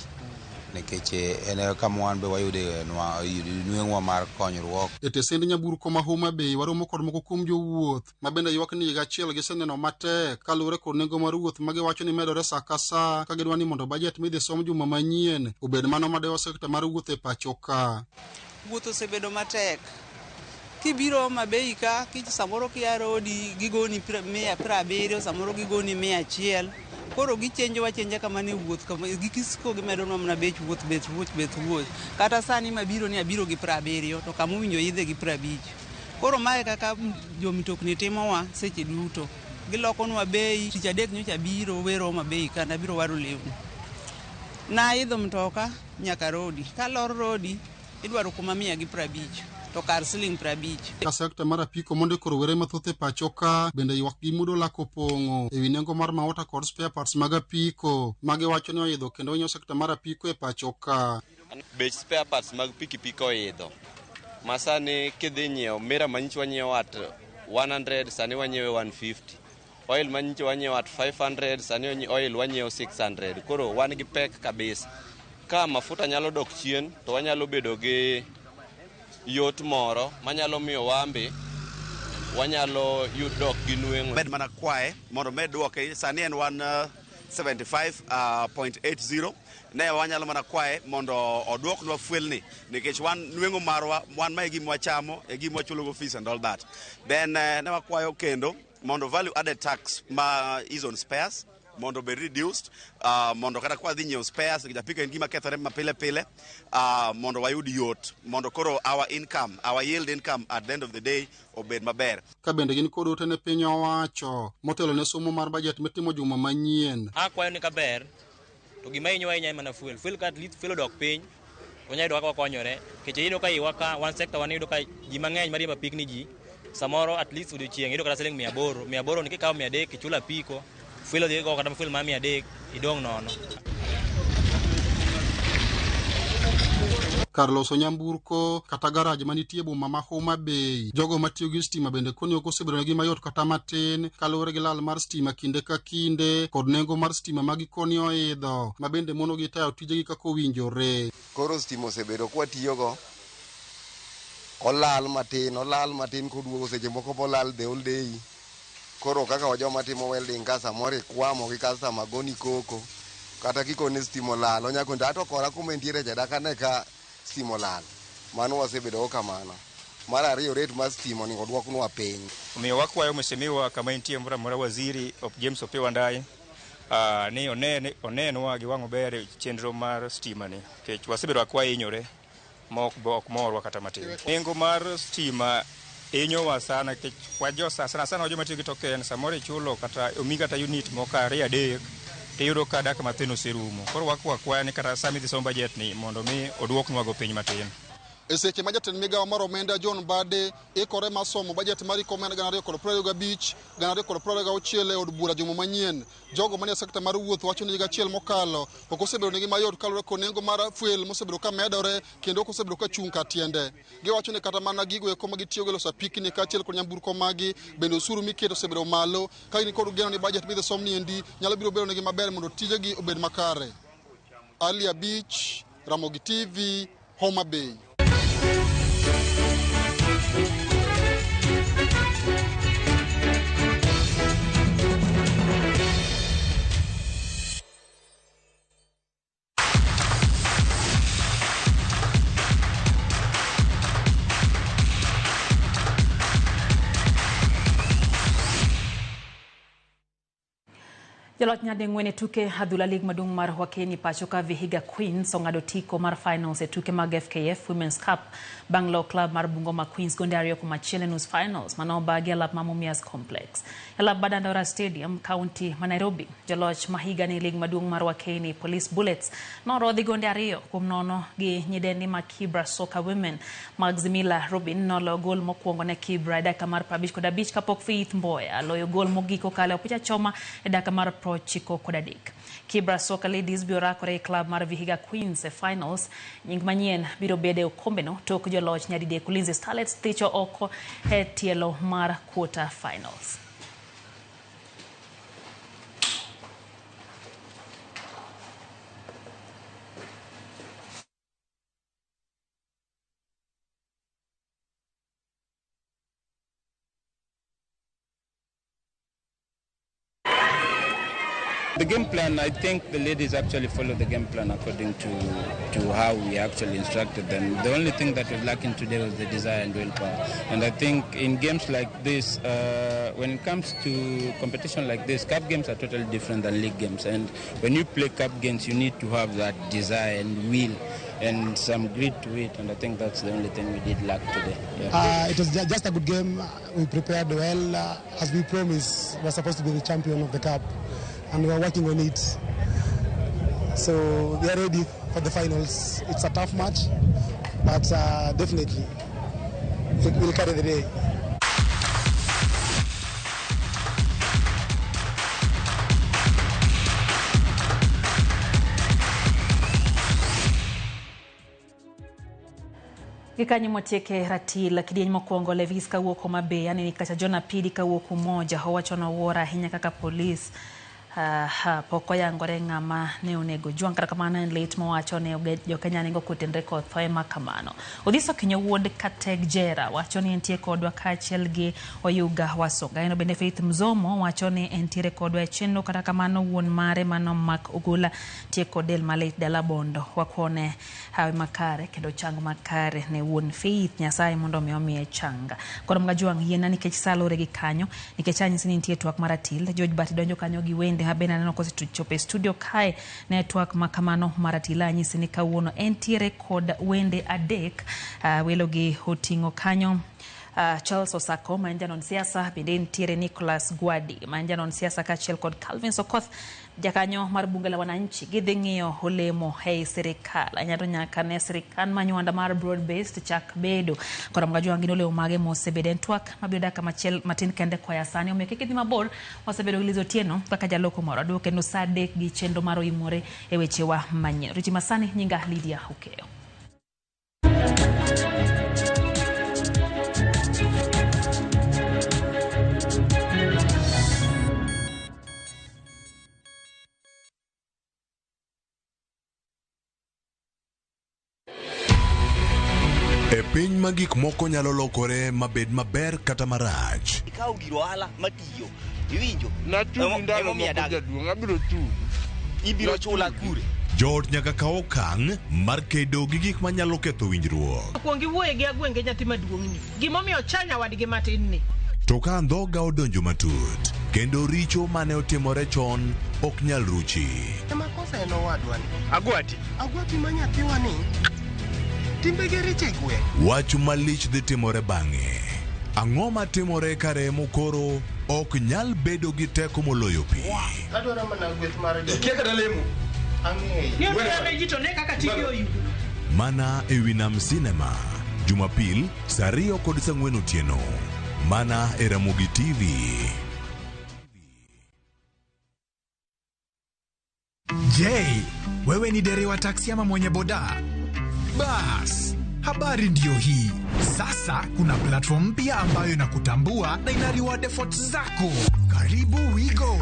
Speaker 19: nikech en kama wan be wayude nweng'wa mar konyruok.
Speaker 5: E tesend nyamburko ma Homa Bay waromo kod moko kuom jowuoth ma bende ywak ni higa achiel giseneno matek kaluwore kod nengo mar wuoth ma giwacho ni medore sa ka sa ka gidwa ni mondo budget midhi som juma manyien obed mano madewo sekta mar wuoth e pacho ka.
Speaker 27: Wuoth osebedo matek. Kibiro Homa Bay ka, samoro kia rodi gigoni 170, samoro gigoni 100. Koro gichenjowa chenja kamano e wuoth, gikisiko gimedonwa mana bech wuoth, bech wuoth, bech wuoth. Kata sani mabiro ni abiro gi 70 to kama owinjo idhe gi 50. Koro mae kaka jomitokni timowa seche duto. Gilokonwa bei, tich adek nyocha abiro wero Homa Bay ka, nabiro waro lewni. Naidho mtoka nyaka rodi. Kalor rodi, Idwaro kuma 150 to kar siling 50.
Speaker 5: Ka sekta mar apiko mondiko rowere mathoth e pacho ka bende ywak gi mudo lak opong'o ewi nengo mar mauta kod spare parts mag apiko magiwacho ni oidho kendo hinyo sekta mar apiko e pacho ka.
Speaker 8: Bech spare parts mag pikipiki oidho ma sani kidhi nyiewo mira manyicho wanyiewo at 100 sani wanyiewe 150. Oil manyicho wanyiewo at 500 sani oil wanyiewo 600. Koro wan gi pek kabisa. Ka mafuta nyalo dok chien to wanyalo bedo gi yot moro manyalo miyo wambe wanyalo dok gi nweng'o.
Speaker 10: Med mana kwaye mondo med duoke sani en 175.80 ne wanyalo mana kwaye mondo oduoknwa fuel ni nikech wan nweng'o marwa wan ma e gima wachamo e gima wachulogo fees and all that. Then ne wakwayo kendo mondo value added tax ma is on spares mondo be reduced mondo kata kwa dhi nyiewo spares nikech apiko en gima kethore mapile pile mondo wayud yot mondo koro our income, our yield income at the end of the day obed maber.
Speaker 5: Ka bende gin kod ote ne piny owacho motelo ne somo mar bajet mitimo juma manyien.
Speaker 11: Akwayo ni kaber to gima hinyowa ahinya en mana fuel. Fuel ka at least fuel odok piny to wanyalo yudo kaka wakonyore. Nikech iyudo ka iwa ka wan sector wan iyudo ka ji mang'eny mariembo apikni ji samoro at least odiochieng' iyudo kata siling 800. 800 ni kikawo 300 ichulo apiko fuel odhi go kata fuel mar 300 idong' nono.
Speaker 5: Kar loso nyamburko kata garaj manitie e boma ma Homa Bay, jogo matiyo gi stima bende koni ok osebedo negi mayot kata matin kaluwore gi lal mar stima kinde ka kinde kod nengo mar stima ma gikoni oidho ma bende monogi tayo tijegi kaka owinjore.
Speaker 13: Koro stima osebedo kwatiyogo, olal matin koduogo seche moko bolal the whole day. Koro kaka wajoma timo welding ka samoro ikwamo gi customer goni koko kata kikone stima olal onyako ato kora kuma entiere cha dakane ka stima olal. Mano wasebedo go kamano. Mar ariyo rate mar stima onego oduoknwa piny.
Speaker 15: Omiyo wakwayo mheshimiwa kama entie moro amora waziri James Opiyo Wandayi ni onenwa gi wang' maber chenro mar stima ni nikech wasebedo ka wahinyore ma ok morwa kata matin. Nengo mar stima hinyowa sana nikech wajo sana sana joma tiyo gi token samoro ichulo kata omi kata unit moko 2 3 tiyudo ka dak mathin oserumo. Koro wakwaya ni kata sama idhi som budget ni mondo mi oduoknwa go piny matin.
Speaker 5: E seche ma jatend migawo mar omenda John Mbadi ikore mar somo bajet mar hik omenda 2025 2026 e od bura juma manyien, jogo manie sekta mar wuoth wacho ni higa achiel mokalo ok osebedo negi mayot kaluwore kod nengo mar fuel mosebedo ka medore kendo ok osebedo ka chung' ka tiende. Giwacho ni kata mana gigo eko ma gitiyogo e loso apikni kaachiel kod nyamburko magi bende osuru miketo osebedo malo ka gin kod geno ni bajet midhi som ni endi nyalo biro bedo negi maber mondo tijegi obed makare. Ali Abich, Ramogi TV, Homa Bay.
Speaker 1: Joloch nyading'wen e tuke adhula lig maduong' mar Wakeni pacho ka Vihiga Queens ong'ado tiko mar finals e tuke mag FKF Women's Cup bang' loyo club mar Bungoma Queens gonde 2-1 e nus finals mane obagi e alap ma Mumias Complex. E alap mar Dandora Stadium, kaunti ma Nairobi, joloch ma higani lig maduong' mar Wakeni Police Bullets norodhi gonde 2-0 gi nyidendi ma Kibra Soccer Women. Maximila Robin noloyo gol mokwongo ne Kibra e dakika mar 55 kapok Faith Mboya loyo gol mogik kokalo e opich achoma e dakika mar 93. Kibra Soccer Ladies biro rakore e club mar Vihiga Queens e finals. Nying manyien biro bedo e okombeno tok joloch nyadidek Ulinzi Starlets thicho oko e tielo mar quarter finals.
Speaker 16: The game plan, I think the ladies actually follow the game plan according to how we actually instructed them. The only thing that was lacking today was the desire and willpower. And I think in games like this, when it comes to competition like this, cup games are totally different than league games. And when you play cup games, you need to have that desire and will and some grit to it. And I think that's the only thing we did lack today. Yeah.
Speaker 17: It was just a good game. We prepared well. As we promised, we're supposed to be the champion of the cup. And we are working on it. So we are ready for the finals. It's a tough match, But definitely, we'll carry the day.
Speaker 1: Gikanyo mwatieke ratil kidieny mokwongo Levis kawuok Homa Bay aneni kacha John Apidi kawuok Umoja owacho nowuoro ahinya kaka polis pok oyangore ng'ama ne onego Ojwang. Kata kamano en lit mowacho ni jokenya nengo kotenre kod thoe ma kamano. Odhiso Kinyo wuod Kateg Jera wacho ni entie kodwa kaachiel gi Oyuga Wasonga. En bende Faith Mzomo wacho ni entiere kodwa e chenro kata kamano wuon mare mano Mark Ogola tie kod del malit dala Bondo. Wakwone hawi makare kendo chang makare ne wuon Faith Nyasaye mondo mi omiye chang. Koro Mga Jwang' yiena nikech sa lore gi kanyo nikech anyisi ni nitie twak mar atil. George Bati donjo kanyo gi wende mabende aneno kosechopo e studio kae ne twak ma kamano mar atil. Anyisi ni kawuono entiere kod wende adek welo gi oting'o kanyo Charles Osako ma en janon siasa, bende nitiere Nicholas Gwadi ma en janon siasa kaachiel kod Calvin Sokoth jakanyo mar bunge la wananchi. Gidhi ng'iyo olemo ei sirikal anyato nyaka ne sirikal manywanda mar broad based chak bedo. Koro Mga Jwang' gin olemo mage mosebedo en twak mabiro dakika machiel matin kende koya sani omiyo kik idhi mabor wasebedo gi Liz Otieno kaka jaloko moro aduogo kendo saa adek gi chenro mar oimore e wechewa manyien. Richi masani nyinga Lydia Okeyo.
Speaker 12: E piny ma gik moko nyalo lokore mabed maber kata marach.
Speaker 6: Ikawo gir ohala matiyo. Iwinjo?
Speaker 14: Nachuli ndalo
Speaker 6: Emomiyo
Speaker 14: moko
Speaker 6: adag.
Speaker 14: jaduong', abiro chuli.
Speaker 6: Ibiro chula kure?
Speaker 12: Joot nyaka kaw okang' mar kedo gi gik manyalo ketho winjruok.
Speaker 2: Kuong iwuoye gi agwenge nyathi maduong'ni. Gimomiyo ochanya wadgi matin ni.
Speaker 12: To ka andhoga odonjo matut, kendo richo mane otimore chon ok nyal ruchi.
Speaker 18: Makosa en owadwa ni.
Speaker 3: Agwati.
Speaker 18: Agwati ma nyathiwa ni. Timbege richo e gweng'.
Speaker 12: Wach malich dhi timore bang'e. Ang'o matimore ka remo koro ok nyal bedo gi teko moloyo pi?
Speaker 18: Adwaro mana gweth mar jo.
Speaker 3: Ikia kata lemo.
Speaker 18: Ang'eyo.
Speaker 2: Ni otame ji to ne kaka tije oyudo.
Speaker 12: Mana e wi Nam Cinema, Jumapil saa 2 kod saa 4 otieno. Mana e Ramogi TV.
Speaker 20: Je, wewe ni dereva taksi ama mwenye boda? Bas, habari ndiyo hii. Sasa kuna platform mpya ambayo inakutambua na ina reward efforts zako. Karibu WeGo.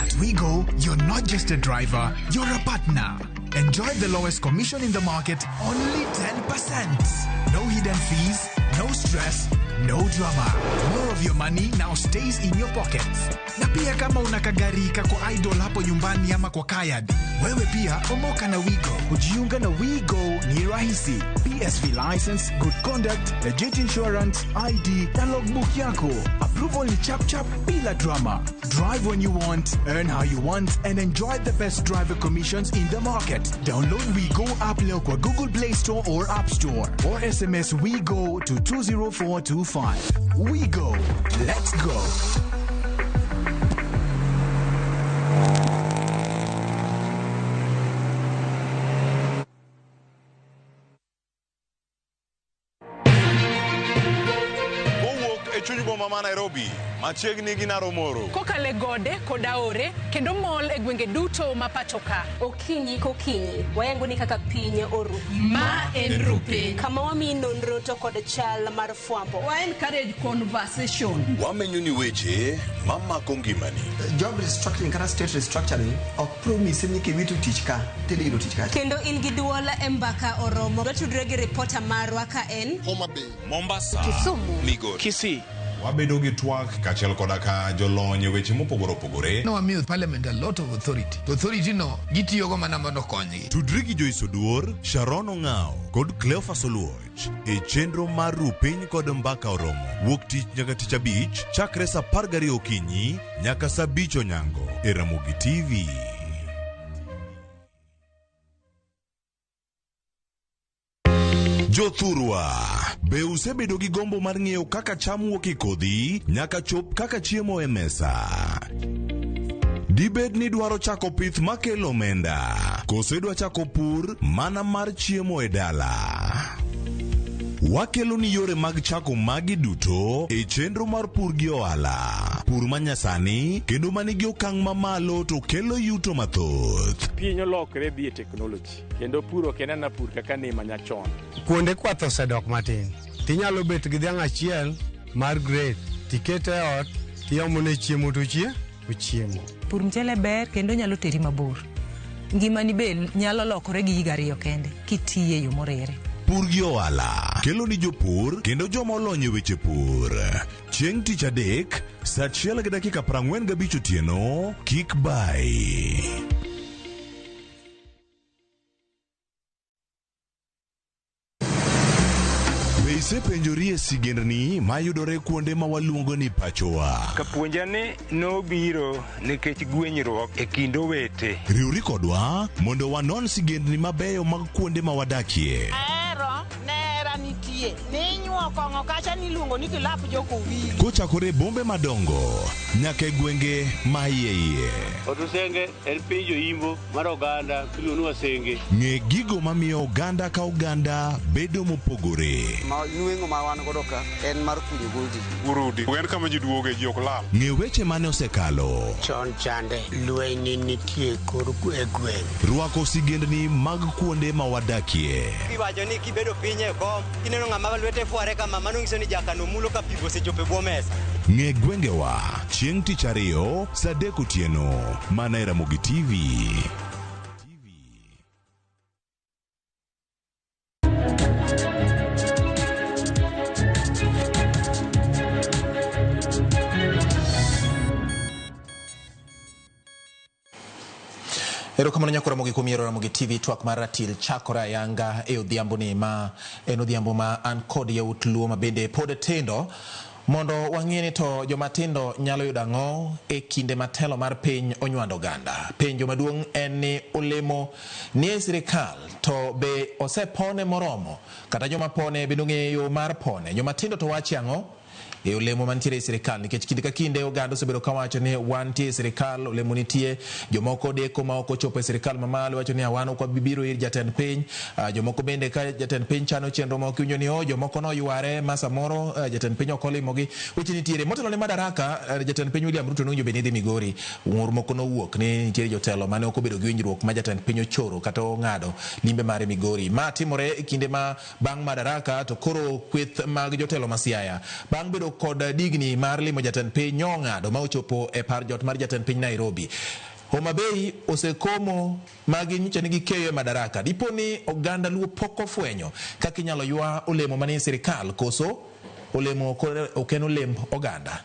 Speaker 20: At WeGo, you're not just a driver, you're a partner. Enjoy the lowest commission in the market, only 10%. No hidden fees, no stress, no drama. More of your money now stays in your pockets. Na pia kama una kagari kako idle hapo nyumbani ama kwa kayad, wewe pia omoka na WeGo.
Speaker 21: Kujiunga na WeGo ni rahisi. PSV license, good conduct, legit insurance, ID na logbook yako. Approval ni chap chap bila drama. Drive when you want, earn how you want and enjoy the best driver commissions in the market. Download WeGo app leo kwa Google Play Store or App Store or SMS WeGo to 20425. WeGo. Let's go.
Speaker 12: Kowuok e chuny boma ma Nairobi, machiegni gi Naromoro.
Speaker 24: Kokalo e gode kod aore kendo mol e gwenge duto ma pacho ka.
Speaker 25: Okinyi kokinyi wayango ni kaka piny oru.
Speaker 24: Ma en Rupiny.
Speaker 25: Kama wamiyi nonro to kod chal mar fwambo.
Speaker 24: Wa encourage conversation.
Speaker 12: Wamenyo ni weche mamako ngimani.
Speaker 26: Job restructuring kata state restructuring ok promise ni kiwito tich ka tidhi yudo tich kacha.
Speaker 25: Kendo in gi duol e mbaka oromo. Watudre gi ripota marwa ka en
Speaker 5: Homa Bay,
Speaker 12: Mombasa,
Speaker 25: Kisumu,
Speaker 12: Migori,
Speaker 2: Kisii.
Speaker 12: Wabedo gi twak kaachiel koda ka jolony e weche mopogore opogore.
Speaker 27: Nowamiyo parliament a lot of authority. To authority no gitiyogo mana mondo okonygi.
Speaker 12: Tudri gi Joyce Oduor, Sharon Ong'ao kod Cleophas Oluoch e chenro mar Rupiny kod Mbaka Oromo wuok tich nyaka tich abich chakre saa 12 okinyi nyaka saa 5 onyango e Ramogi TV. Jothurwa, be usebedo gi gombo mar ng'eyo kaka cham wuok e kodhi nyaka chop kaka chiemo e mesa? Dibed ni dwaro chako pith makelo omenda, koso idwa chako pur mana mar chiemo e dala? Wakelo ni yore mag chako magi duto e chenro mar pur gi ohala. Pur manyasani kendo manigi okang' mamalo to kelo yuto mathoth.
Speaker 4: Piny olokre dhi e teknoloji kendo pur ok en ana pur kaka ne manyachon.
Speaker 7: Kuonde kwath osedok matin. Tinyalo bet gi dhiang' achiel mar grade tikete e ot tiomone chiemo to ochiemo.
Speaker 9: Pur mchele ber kendo nyalo teri mabor. Ngimani be nyalo lokore gi higa ariyo kende kitiye yo moriere.
Speaker 12: Pur gi ohala kelo ni jopur kendo joma olony e weche pur. Chieng' tich adek saa 1:45 otieno kik bai. Be isepenjori e sigendni mayudore kuonde ma waluongo ni pachowa?
Speaker 14: Kapuonja ni nobiro nikech gwenyruok e kind owete.
Speaker 12: Riwri kodwa mondo wanon sigendni mabeyo mag kuonde ma wadakie.
Speaker 2: Ahero nera nitie ninyuo kong'o kacha niluongo ni kilap jokowili.
Speaker 12: Kochakore e bombe madongo nyaka e gwenge ma iye iye.
Speaker 19: Otusenge en piny joimbo mar oganda miluongo ni Wasenge.
Speaker 12: Ng'e gigo mamiyo oganda ka oganda bedo mopogore.
Speaker 22: Ma nweng'o ma wan godo ka en mar kunyo goldi.
Speaker 23: Urudi. En kama ji duoge ji ok lal.
Speaker 12: Ng'e weche mane osekalo.
Speaker 28: Chon chande lweny nitie kor e gweng'.
Speaker 12: Rwako sigendni mag kuonde ma wadakie.
Speaker 6: Iwacho ni kibedo piny e kom, kineno ng'ama lwete fware kama, mano nyiso ni jakano mulo ka pi osechopo e bwo mesa.
Speaker 12: Ng'e gwengewa chieng' tich ariyo saa 3 otieno mana e Ramogi TV.
Speaker 29: Erokamano nyako Ramogi kuom yiero Ramogi TV. Twak mar ratil chakore ayanga e odhiambo ni ma en odhiambo ma an kod yawuot Luo ma bende pod tindo mondo wang'e ni to joma tindo nyalo yudo ang'o e kinde ma telo mar piny onywando oganda. Penjo maduong' en ni olemo ni e sirikal to be osepone moromo kata joma pone bende ong'eyo yo mar pone. Joma tindo to wache ang'o e olemo mantiere e sirikal, nikech kinde ka kinde oganda osebedo kawacho ni wantie e sirikal, olemo nitie, jomoko deko ma ok ochopo e sirikal mamalo wacho ni wan ok wabiro ir jatend piny, jomoko bende ka jatend piny chano chenro moko iwinjo ni jomoko noyware ma samoro jatend piny ok olimogi. Weche nitiere motelo ne madaraka, jatend piny William Ruto nowinjo bed ni dhi Migori, ng'ur moko nowuok ni nitiere jotelo mane ok obedo gi winjruok ma jatend piny ochoro kata ong'ado limbe mare Migori. Ma timore e kinde ma bang' madaraka to koro kweth mag jotelo ma Siaya bang' bedo kod digni mar limo jatend piny nyong'ado ma ochopo e par jot mar jatend piny Nairobi. Homa Bay osekomo magi nyicho ni gikeyo e madaraka. Dipo ni oganda Luo pok ofwenyo kaka inyalo ywa olemo manie sirikal koso olemo ok en olemb oganda.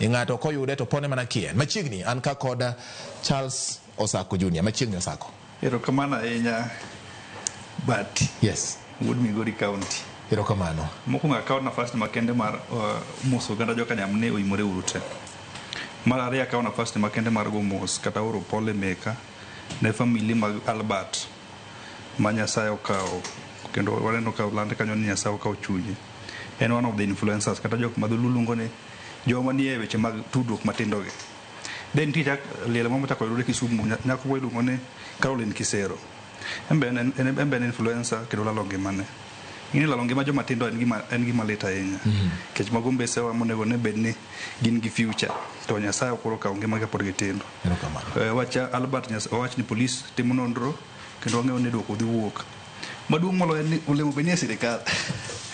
Speaker 29: Ng'ato koyude to pone mana kien. Machiegni an ka kod Charles Osako Junior. Machiegni Osako.
Speaker 30: Erokamano ahinya Bati.
Speaker 29: Yes.
Speaker 30: Wuod Migori County.
Speaker 29: Erokamano.
Speaker 30: Mokwongo akawo nafas ni makende mar moso oganda jokanyam ni oimore uru te. Mar ariyo akawo nafas ni makende mar go mos kata oro pole meka ne famili mag Albert ma Nyasaye okawo kendo waneno ka oland kanyo ni Nyasaye okawo chunye. En one of the influencers kata jok ma dholuo luongo ni joma nie weche mag tudruok matindo gi. Then nitie chak liel moro mochako yudore Kisumu, nyako moro iluongo ni Caroline Kisero. En be en influencer kendo olalo ngimane. Ing'e ni lalo ngima joma tindo en gima lit ahinya. Nikech mago mbesewa monego ne bed ni gin gi future to Nyasaye ok okawo ngima kapod gitindo. Wach Albert owach ni polis timo nonro kendo wang'eyo ni duoko dhi wuok. Maduong' moloyo en ni olemo be nie sirikal.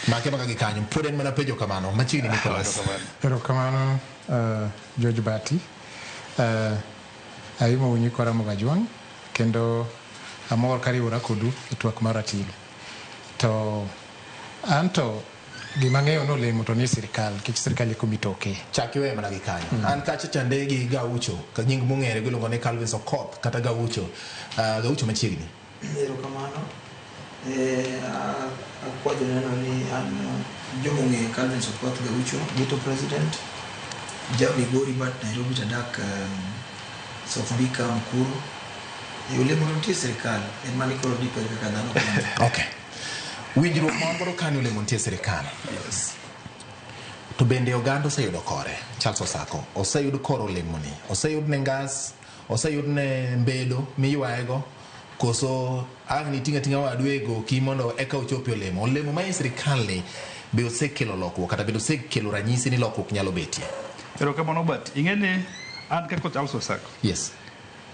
Speaker 29: Make maka gi kanyo pod en mana penjo kamano machiegni Nicholas.
Speaker 31: Erokamano George Bati. Aimo nyikwa Ramogi Ajwang' kendo amor kariwora kodu e twak mar ratil. To anto gima ang'eyo ni olemo to ni sirikal, nikech sirikal eko mitoke.
Speaker 29: Chak iweyo mana gi kanyo. An kacha chande gi Gaucho, ka nying mong'ere giluongo ni Calvin Okoth kata Gaucho. Gaucho machiegni.
Speaker 32: Erokamano. Akwa joneno ni an jomong'eyo Calvin Okoth Gaucho, Ghetto President, ja Migori but Nairobi tadak South Bika Mukuru. Olemo nitie sirikal, en mani koro dipere kaka dhano.
Speaker 29: Okay. Winjruok ma wan godo kanyo olemo nitie sirikal.
Speaker 30: Yes.
Speaker 29: To bende oganda oseyudo kore, Charles Osako, oseyud kor olemoni, oseyud ne ngas, oseyud ne mbedo miywaego, Koso ang' niting'a ting'a wadu e goki mondo eka ochopi olemo. Olemo ma e sirikal ni be osekelo lokruok kata bende osekelo ranyisi ni lokruok nyalo betie.
Speaker 30: Erokamano but ing'e ni an kaka Charles Osako.
Speaker 29: Yes.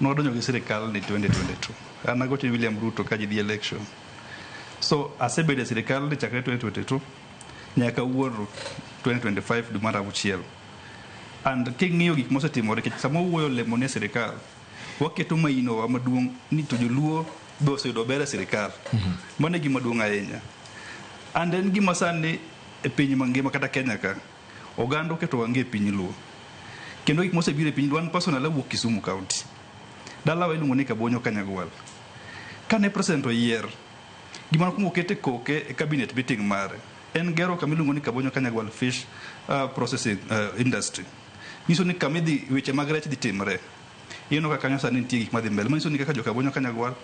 Speaker 30: Nwadonjo gi sirikal ni 2022. An agocho ni William Ruto ka ji dhi election. So asebedo e sirikal ni chakre 2022 nyaka wuoro 2025 dwe mar auchiel. And king'iyo gik mosetimore nikech sama wawuoyo olemo ni e sirikal, waketo maino wa maduong' ni to joluo be oseyudo ber e sirikal. Mano e gima duong' ahinya. And en gima sani e piny mangima kata Kenya ka, oganda oketo wang'e e piny luo. Kendo gik mosebiro e piny luo, an personal awuok Kisumu County. Dalawa iluongo ni Kabonyo Kanyagwal. Kane president oyier, gima nokwongo okete koke e cabinet meeting mare en gero kama iluongo ni Kabonyo Kanyagwal Fish Processing Industry. Nyiso ni kama idhi weche mag rech dhi timre. Ineno ka kanyo sani nitie gik madhi mbele. Manyiso ni kaka joka Kabonyo Kanyagwal,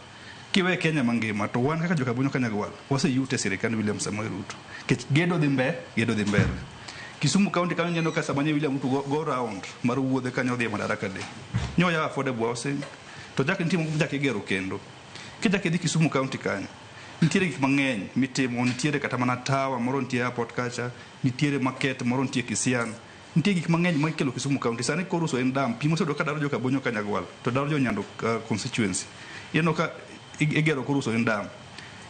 Speaker 30: kiwe Kenya mangima to wan kaka joka Kabonyo Kanyagwal waseyute e sirikand William Samoei Ruto. Nikech gedo dhi mbele, gedo dhi mbele. Kisumu County kanyo ineno ka sama nye William Ruto go round mar wuodhe kanyo odhi e Madaraka Day. Nyoya affordable housing to chak nitie moko michak igero kendo. Kichak idhi Kisumu County kanyo, nitiere gik mang'eny mitimo, nitiere kata mana tower moro nitie airport kacha, nitiere market moro nitie Kisian. Nitie gik mang'eny ma ikelo Kisumu County. Sani koro uso en dam, pi moseyudo ka daro joka Bonyo Kanyagwal to daro jo Nyando constituency. Ineno ka igero koro uso en dam.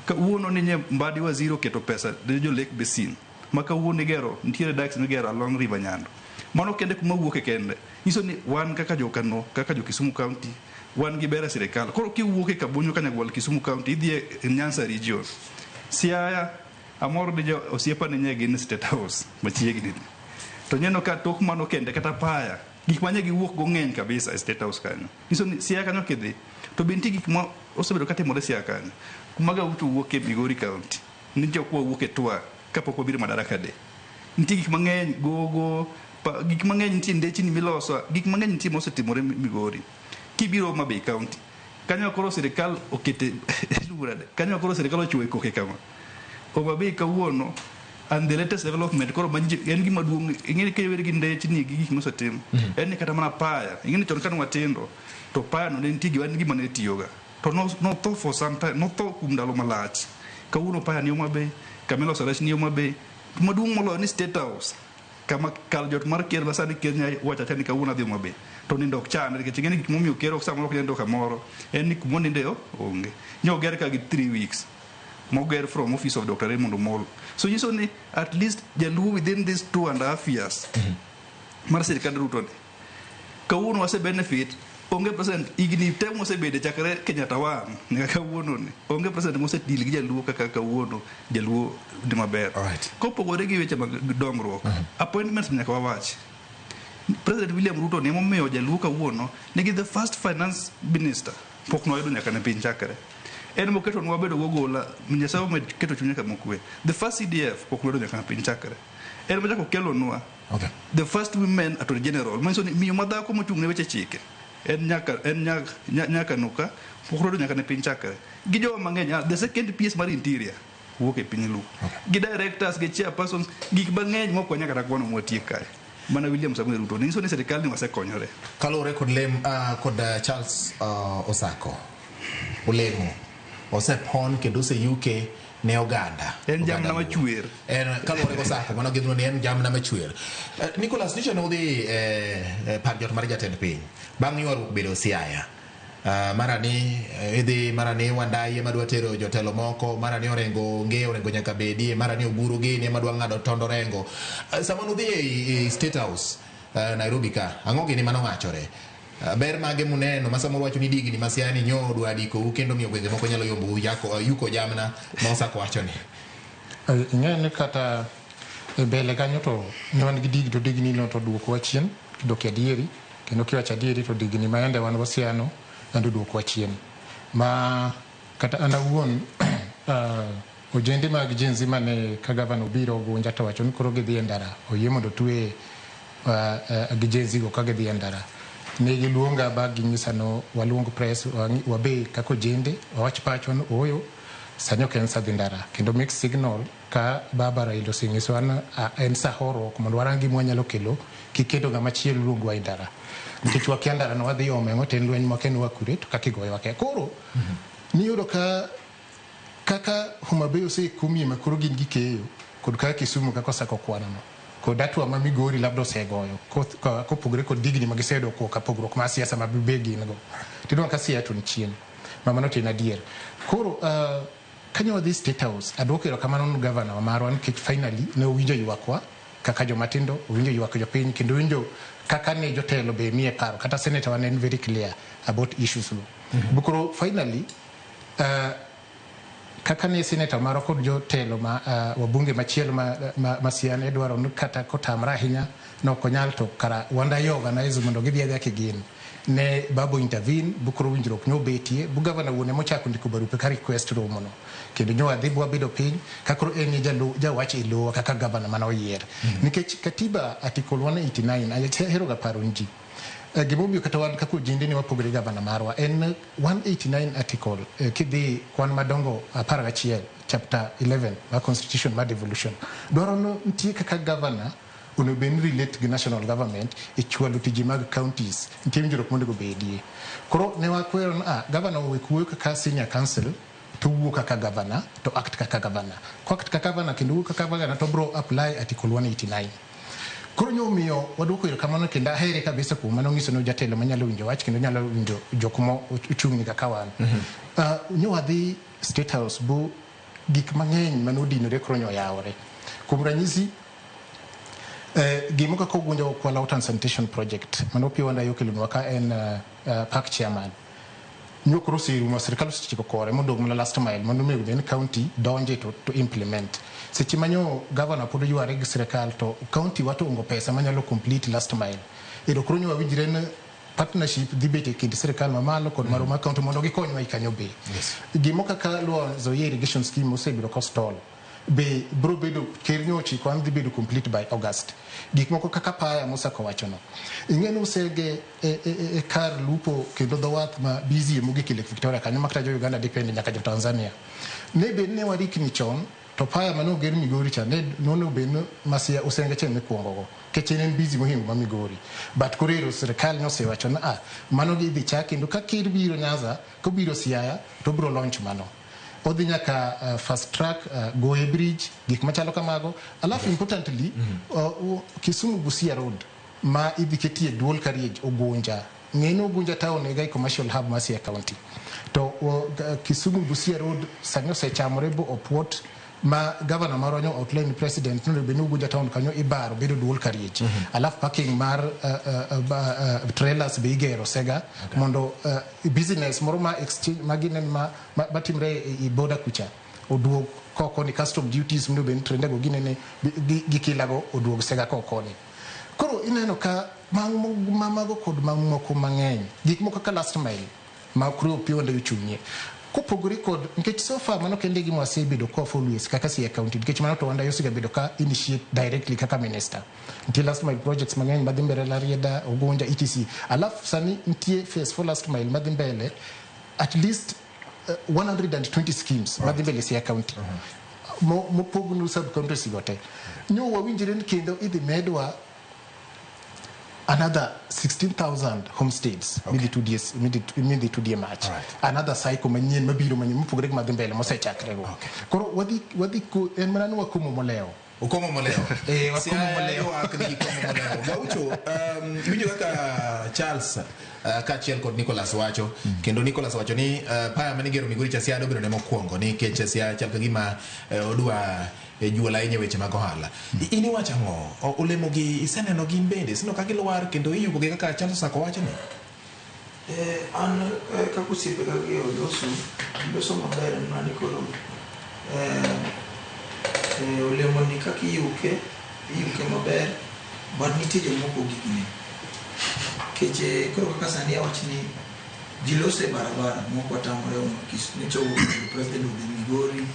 Speaker 30: Kawuono ni nye Mbadi Waziri oketo pesa ne jo Lake Basin ma kawuono igero nitiere dikes migero along River Nyando. Mano kende kuma wuoke kende. Nyiso ni wan kaka jo Kano, kaka jo Kisumu County, wan gi ber e sirikal. Koro kiwuok e Kabonyo Kanyagwal Kisumu County idhi e Nyanza region. Siaya amor ni jo osiepa ni nye gin State House machiegni. To neno ka tok mano kende kata paya gik manye giwuok go ng'eny kabisa e State House kanyo. Nyiso ni Siaya kanyo kidhi to be nitie gik ma osebedo katimore Siaya kanyo. Kuma Gaucho wuok e Migori County, nitie kwa wuok e Twa kapok wabiro Madaraka Day. Nitie gik mang'eny gogo, gik mang'eny nitie ndechni miloso, gik mang'eny nitie mosetimore Migori. Kibiro Homa Bay County, kanyo koro sirikal okete kanyo koro sirikal ochuo e koke kama. Homa Bay kawuono and the latest development koro manji en gima duong' ing'e ni kiweri gi ndechni gi gik mosetim. En ni kata mana paya, ing'e ni chon kane watindo to paya no ne nitie gima en gima ne tiyoga. To notho for some time, notho kuom ndalo malach. Kawuono paya ni Homa Bay, kama iloso rech ni Homa Bay. Maduong' moloyo ni State House kama kar jot mar ker ma sani ker nya wacho acha ni kawuono adhi Homa Bay to nindo ok chande nikech ing'e ni gik momiyo ker ok samoro ok nyal nindo kamoro en ni kuma oninde onge. Nyo oger ka gi 3 weeks moger from office of Dr. Raymond Omolo. So nyiso ni at least jaluo within these 2.5 years mar sirikand Ruto ni kawuono wase benefit onge president higni te mosebede chakre Kenyatta 1 nyaka kawuono ni onge president mosedeal gi jaluo kaka kawuono jaluo ni maber. Kopogore gi weche mag dongruok, appointments nyaka wawach. President William Ruto ni emomiyo jaluo kawuono nigi the first finance minister pok noyudo nyaka ne piny chakre. En moketo nwa bedo gogola, Nyasaye omed keto chunye kama okwe. The first CDF pok noyudo nyaka ne piny chakre. En mochako kelonwa the first women attorney general manyiso ni miyo madhako mochung' ne weche chike en nyaka en nyaka nuka pok noyudo nyaka ne piny chakre. Gi jowa mang'eny, the second PS mar interior wuok e piny Luo. Gi directors, gi chairpersons, gik mang'eny mok wanyal kata kwano mwatiek kae. Mana William Samoei Ruto nyiso ni sirikal ni wasekonyore.
Speaker 29: Kaluwore kod lem kod Charles Osako olemo osepon kendo oseyuke ne oganda.
Speaker 30: En jamna machwer.
Speaker 29: En kaluwore gi Osako mano gidhno ni en jamna machwer. Nicholas nyicha ne udhi par jot mar jatend piny bang' ywaruok bedo Siaya. Mara ni idhi mara ni Wandayi ema dwa tero jotelo moko, mara ni Orengo onge, Orengo nyaka bedie, mara ni Oburu gini ema dwa ng'ado tond Orengo. Sama nudhi e State House Nairobi ka, ang'o gini manowachore? Ber mage muneno ma samoro wacho ni digni ma Siaya ni nyo dwa dikou kendo miyo gwenge moko nyalo yombou yuko jamna ma Osako wacho ni?
Speaker 31: Ing'eyo ni kata e mbele kanyo to ne wan gi digni to digni no to duokowa chien kidok e adieri kendo kiwacho adieri to digni ma yande wan go Siaya no yande oduokowa chien ma kata an awuon ojende mag Gen Z mane ka gavana obiro Ugunja to wacho ni koro gidhi e ndara oyie mondo otwe gi Gen Z go ka gidhi e ndara ne giluonga ba ginyisa no waluong press wabe kaka ojende wawach pachwa ni ooyo sani ok en sa dhi ndara kendo mixed signal ka baba Raila osenyisowa ni en sa horuok mondo warang gima wanyalo kelo kiketo ng'ama chielo luongwa e ndara nikech wakia ndara no wadhi ome ang'o to en lweny mwakia ni wakure to kaka igoyowa kia koro Niyudo ka kaka Homa Bay osekumie ma koro gin gikeyo kod kaka Kisumu kaka osako kwanano kod hatua ma Migori labda osegoyo kopogore kod digni ma giseyudo kuom ka pogruok mar siasa ma be gin go. Tinwang'o ka Siaya to ni chien. Ma mano to en adier. Koro kanyo wadhi State House, aduoko erokamano ne gavana wa marwa nikech finally ne owinjo ywakwa kaka jomatindo, owinjo ywak jopiny kendo owinjo kaka ne jotelo be miye paro. Kata senator wa ne en very clear about issues go. Koro finally kaka ne senator marwa kod jotelo ma wabunge machielo ma Siaya ne dwaro ni kata kotamre ahinya ne ok onyal to kara Wandayi organize mondo gidhi adhiya kigin. Ne Babu intervene bu koro winjruok ne obetie bu gavana wuon ema ochako ndiko barupe ka request romo no. Kendo nyo wadhi bu wabedo piny ka koro en e jawach e lowa kaka gavana mane oyier. Nikech katiba article 189 ahero ga paro ni ji. Gimomiyo kata wan kaka ojende ne wapogore gavana marwa en 189 article kidhi kwan madongo 11 chapter 11 mar constitution mar devolution dwaro ni nitie kaka gavana onego bed ni relate gi national government e chwalo tije mag counties nitie winjruok monego bedie. Koro ne wakwero ni gavana owek wuoyo kaka senior council to wuo kaka gavana to act kaka gavana. Ko act kaka gavana kendo wuo kaka gavana to bro apply article 189. Koro nyomiyo waduoko erokamano kendo ahere kabisa kuom mano nyiso ni jatelo manyalo winjo wach kendo nyalo winjo jok mo ochung'ni kaka wan. Nyo wadhi State House bu gik mang'eny mane odinore koro nyo oyawore. Kuom ranyisi gimo kaka Ugunja Kwala Water and Sanitation Project mano Opiyo Wandayi okelonwa ka en park chairman. Nyo koro oserumo, sirikal osechiko kore modong' mana last mile mondo onego bed ni county donje to implement. Seche ma nyo governor pod yware gi sirikal to county wa to ongo pesa manyalo complete last mile. Ero koro nyo wawinjre ni partnership dhi bet e kind sirikal mamalo kod marwa mar county mondo gikonywa i kanyo be. Gimo kaka Luo Nzoia irrigation scheme osebedo ko stall be bro bedo ker nyo ochiko an dhi bedo complete by August. Gik moko kaka paya mosako wachono. Ing'e ni Usege e kar lupo kendo dho wath ma busy mogik e Lake Victoria kanyo makata jo Uganda depend nyaka jo Tanzania. Ne bed ne warikni chon to paya mane oger Migori cha ne nonego bed ni Masia Usenge cha ema ikuongo go. Nikech en busy mohingo ma Migori. But koro ero sirikal nosewacho ni mano idhi chak kendo ka ker biro Nyanza kobiro Siaya to obiro launch mano. Odhi nyaka fast track Goye Bridge gik machalo kamago. Alafu importantly Kisumu Busia Road ma idhi ketie dual carriage Ugunja. Ng'e ni Ugunja town e ga commercial hub ma Siaya County. To Kisumu Busia Road sani osechamore bo opuot ma governor marwa nyo outline president nonego bed ni Ugunja town kanyo ibaro bedo dual carriage. Alafu parking mar trailers be igero Sega mondo business moro ma exchange ma ginen ma matimre i border kucha oduog koko ni custom duties mondo bed ni trende go ginene gi kilago oduog Sega koko ni. Koro ineno ka mago kod mamoko mang'eny gik moko kaka last mile ma koro Opiyo Wandayi ochung'ie. Kopogore kod nikech so far mano kende gima wasebedo ka follow kaka Siaya County nikech mano to Wandayi osegabedo ka initiate directly kaka minister. Nitie last mile projects mang'eny madhi mbele Rarieda, Ugunja, etc. Alafu sani nitie phase 4 last mile madhi mbele at least 120 schemes madhi mbele Siaya County. Mopognu sub counties go te. Nyo wawinjre ni kendo idhi medwa another 16,000 homestays midhi tudie mach. Another cycle manyien mabiro manyien mopogore gi madhi mbele mosechakre go. Koro wadhi en mana ni wakomo molewo.
Speaker 29: Ukomo molewo.
Speaker 31: Wakomo molewo.
Speaker 29: Ywak ni gikomo molewo. Gaucho, iwinjo kaka Charles kaachiel kod Nicholas wacho kendo Nicholas wacho ni paya mane igero Migori cha Siaya dobedo ne mokwongo nikech Siaya chal ka gima odwa juol ahinya e weche mag ohala. In iwacho ang'o? Olemo gi iseneno gin bende iseneno ka gilwar kendo iyugo gi kaka Charles Osako wacho ni?
Speaker 32: An kaka osiepega gi oloso loso maber en mana ni koro olemo ni kaka iyuke iyuke maber but nitie jomoko gikne nikech koro kaka sani awach ni ji loso e barabara moko watamore nyocha president odhi Migori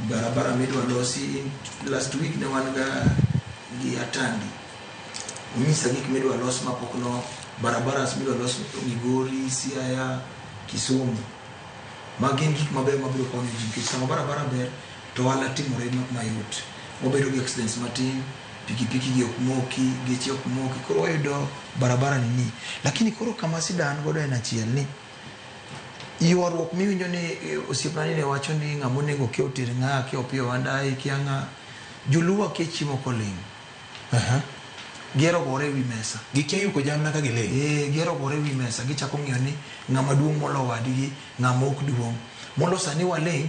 Speaker 32: barabara midwa losi last week ne wan ga gi Atandi onyisa gik midwa los mapok no barabaras midwa los Migori, Siaya, Kisumu ma gin gik mabeyo mabiro konyo ji nikech sama barabara ber to ohala timore mayot wabedo gi accidents matin pikipiki gi ok moki geche ok moki koro wayudo barabara ni lakini koro kama sida an godo en achiel ni Ywaruok miwinjo ni osiepna ni ne wacho ni ng'ama onego kia oter ng'a, kia Opiyo Wandayi, kia ng'a. Joluo kia chiemo koling'. Gihero gore ewi mesa.
Speaker 29: Gikia yuko jamna ka giling'.
Speaker 32: Eh, gihero gore ewi mesa. Gichako ng'iyo ni ng'ama duong' molo wadgi, ng'ama ok duong'. Mondo sani waling'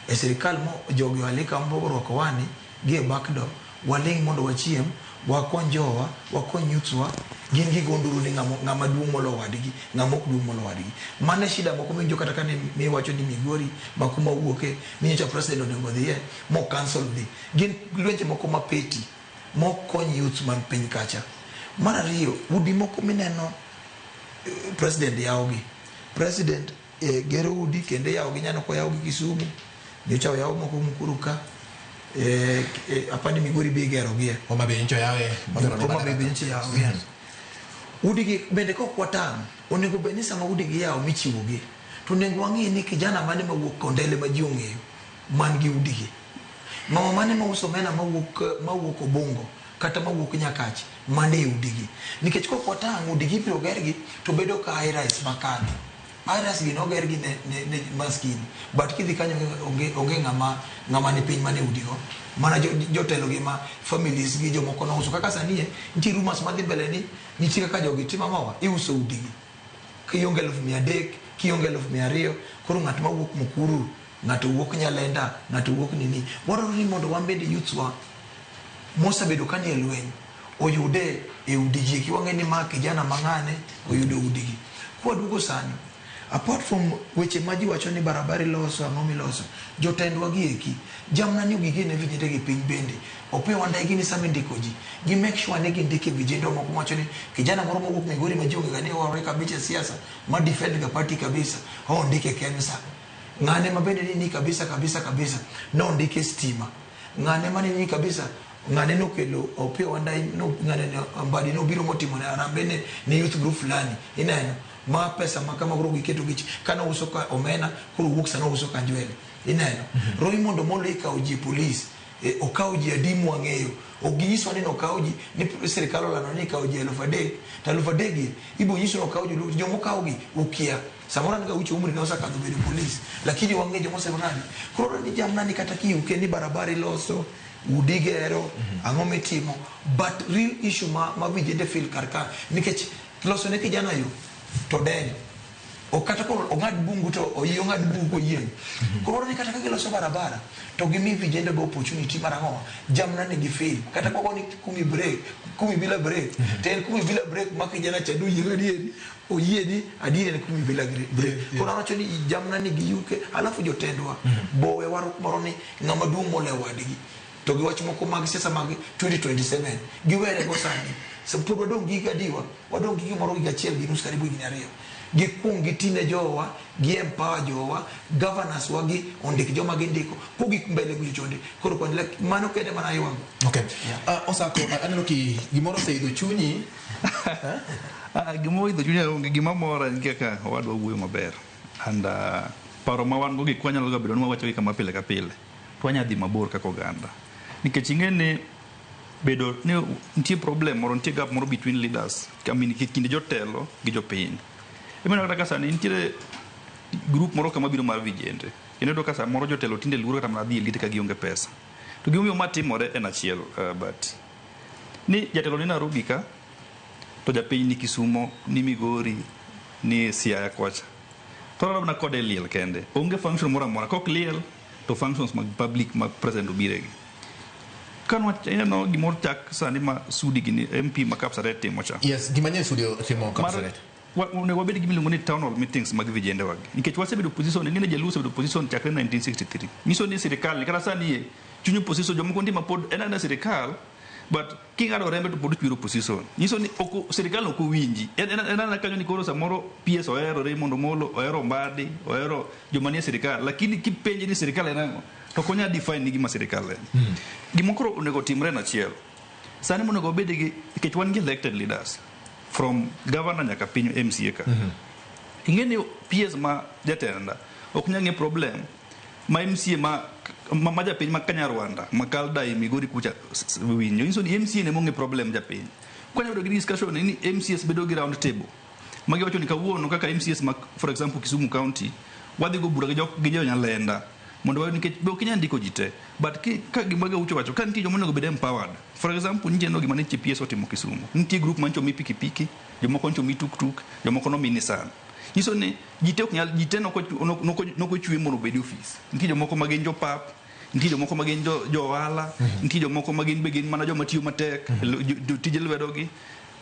Speaker 32: e sirikal mo jogi oalika morwako wani gi e back door, waling' mondo wachiem, wakony jowa, wakony youths wa, gin gigo nduru ni ng'ama duong' molo wadgi, ng'ama ok duong' molo wadgi. Mano e shida moko miwinjo kata kane miwacho ni Migori ma kuma wuoke ni nyocha president onego odhiye mo cancel dhi. Gin lwenje moko ma petty mok kony youths man piny kacha. Mar ariyo, udi moko mineno president yawogi. President gero udi kendo iyawogi nyaneno koyawgi Kisumu, nyocha oyaw moko Mukuru ka. Apani Migori be igerogie.
Speaker 29: Homa Bay nyocha oyawe.
Speaker 32: Homa Bay be nyocha oyaw. Udi gi bende kok watang', onego bed ni sama udi gi iyawo michiwogi, to onego wang'i ni kijana mane mawuok Kondele ma ji ong'eyo man gi udi gi. Mama mane mauso omena mawuok Obongo kata mawuok Nyakach man e udi gi. Nikech kok watang' udi gi ibiro gergi to bedo ka high rise makadho. High rise gi noger gi ne maskini. But kidhi kanyo onge ng'ama ni piny mane udi go. Mana jotelo gi ma families gi jomoko nouso. Kaka sani e, nitie rumors madhi mbele ni nitie kaka jogi timo ang'owa, iuso udi gi. Kionge 300,000, kionge 200,000, koro ng'at mawuok Mukuru, ng'ato wuok Nyalenda, ng'ato wuok nini. Wadwaro ni mondo wan bende youths wa mosebedo ka nie lweny oyude e udi ji eki. Wang'e ni ma kijana mang'ane oyudo udi gi. Kwaduogo sani, apart from weche ma ji wacho ni barabara iloso, ang'o miloso, jotendwa gi eki, jamna ni gigene vijende gi piny bende. Opiyo Wandayi gini sama indiko ji, gi make sure ni gindiko e vijende moko mawacho ni kijana moro mowuok Migori ma ji onge ga ni owarore kabisa e siasa, ma defend ga party kabisa, ondike KEMSA. Ng'ane ma bende ni kabisa kabisa kabisa, nondike stima. Ng'ane mane ni kabisa, ng'ane nokelo Opiyo Wandayi, ng'ane Mbadi nobiro motimo ne harambee ne youth group fulani. Ineno, ma pesa ma kama koro giketo gi kane ouso ka omena, koro wuok sana ouso ka njwele. Ineno, Raymond Omolo ikawo ji e police, okawo ji adi mwang'eyo. Ok ginyiswa ni nokawo ji, ni sirikal olando ni ikawo ji 3,000, to 3,000 gi ibo nyiso ni okawo ji, jomokawo gi ukia. Samoro an ga uche umri ne osekadho bedo police, lakini wang'e joma osebedo nade. Koro ni jamna ni kata kiuke ni barabara iloso, udi gero, ang'o mitimo, but real issue ma vijende feel kar ka, nikech loso ne kijana yo to denyo. Ok kata koro ong'ad bungu to oyie ong'ad bungu koyieng'. Koro ni kata ka giloso barabara to gimi vijende go opportunity mar ang'o, jamna ni gi fail. Kata kogo ni kumi break, kumi bila break, to en kumi bila break ma kijana cha doyieng' adieri, oyie ni adieri en kumi bila break. Koro awacho ni jamna ni gi yuke, alafu jotendwa bowe warruok moro ni ng'ama duong' moloyo wadgi. To gi wach moko mag siasa mag 2027 giwere go sani. So pod wadong' gi gadiwa, wadong' gi gimoro higa achiel gi nus karibu higni ariyo. Gikuong gitine jowa, gi empower jowa, governors wa gi ondik joma gindiko, kogik mbele kucho chonde. Koro kwan mano kende mana ywago.
Speaker 29: Okay. Osako, aneno ki gimoro oseidho chunyi.
Speaker 30: Gima oidho chunya onge, gima mora en kaka owadwa wuoyo maber. And paro ma wan go gi kwanyalo ga bedo ni wawacho gi kama pile ka pile. To wanya dhi mabor kaka oganda. Nikech ing'e ni bedo ni nitie problem moro, nitie gap moro between leaders, I mean, kind jotelo gi jopiny. Imeneno kata ka sani nitiere group moro kama biro mar vijende. Kendo iyudo ka samoro jotelo tinde luoro kata mana dhi e liete ka gionge pesa. To gimomiyo ma timore en achiel, but ni jatelo ni Nairobi ka, to japiny ni Kisumo, ni Migori, ni Siaya kocha. To orado mana kode e liel kende. Onge function moro amora. Kok liel, to functions mag public ma president obiregi. Ka ineno gimoro chak sani ma Sudi gini MP ma Kapsaret timo cha.
Speaker 29: Yes, gima nye Sudi otimo Kapsaret.
Speaker 30: Onego wabed gi miluongo ni town hall meetings mag vijende wagi. Nikech wasebedo opposition, ing'e ni Jaluo osebedo opposition chakre 1963. Nyiso ni sirikal ni kata sani e chuny opposition jomoko nitie ma pod en aena sirikal but king'ado rembe to pod chwero opposition. Nyiso ni sirikal ok owinji. En aena kanyo ni koro samoro PS ohero Raymond Omolo, ohero Mbadi, ohero joma nie sirikal, lakini kipenje ni sirikal en ang'o, to ok onyal define ni gima sirikal en. Gima koro onego timre en achiel. Sani monego wabed gi, nikech wan gi elected leaders from governor nyaka piny MCA ka. Ing'e ni PS ma jatenda ok nyal ng'e problem ma MCA ma japiny ma Kanyarwanda, ma Kaldayi, Migori kucha winjo. Nyiso ni MCA ne mong'e problem japiny. Kwanya bedo gi discussion ni MCAs bedo gi round table. Ma giwacho ni kawuono kaka MCAs ma for example Kisumu County wadhi go bura gi jo gi jo Nyalenda mondo wayud nikech be ok inyal ndiko ji te but ki, ka gima Gaucho wacho ka nitie joma onego bed empowered for example nitie neno gima ne PS otimo Kisumu nitie group mancho mi pikipiki jomoko ncho mi tuktuk jomoko nomi Nissan nyiso ni ji te ok nyal ji te noko chwe mondo obed e ofis nitie jomoko ma gin jopap nitie jomoko ma gin jo jo ohala nitie jomoko ma gin be gin mana joma tiyo matek tije lwedogi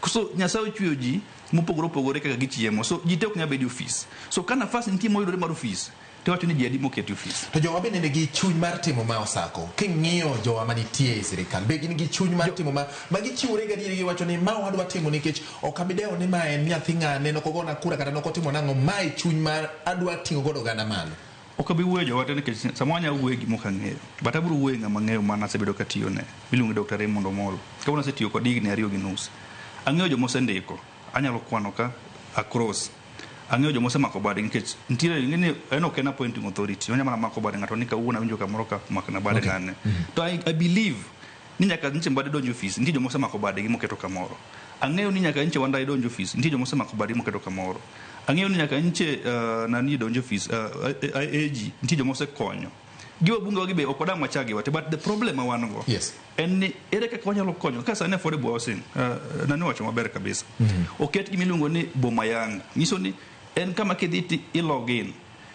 Speaker 30: so Nyasaye ochweyo ji mopogore opogore kaka gichiemo so ji te ok nyal bedo e ofis so ka nafas nitie moyudore mar ofis tiwacho ni ji adi moket e ofis
Speaker 29: To jowa bende nigi chuny mar timo ma osako. King'iyo jowa manitie e sirikal, be gin gi chuny mar timo ma ma gichiwore gadieri giwacho ni ma wadwa timo nikech ok abi dewo ni ma en nyathi ng'ane nokogona kura kata nokotimo nang'o ma e chuny mar adwa ting'o godo oganda malo.
Speaker 30: Ok abi wuoyo jowa te nikech samoro anyalo wuoyo e gima ok ang'eyo but abiro wuoyo e ng'ama ang'eyo mana asebedo katiyone miluongo ni Dr. Raymond Omolo kawuono asetiyo kode higni 2.5 ang'eyo joma osendiko anyalo kwano ka across ang'eyo joma osemako bade nikech nitiere ing'eni en ok en appointing authority onya mana mako bade ng'ato ni kawuono awinjo kamoro ka makna bade ng'ane to I believe ni nyaka nyiche Mbadi donjo ofis nitie joma osemako badegi moketo kamoro ang'eyo ni nyaka nyiche Wandayi donjo ofis nitie joma osemako badegi moketo kamoro ang'eyo ni nyaka nyiche nani donjo ofis AG nitie joma osekonyo gi wabunge wagi be ok wadang' wachagi wate but the problem ma wan go en ni ere kaka wanyalo konyo ka sani affordable housing nani owacho maber kabisa oket gima iluongo ni boma yangu nyiso ni en kama kidhi ti i log in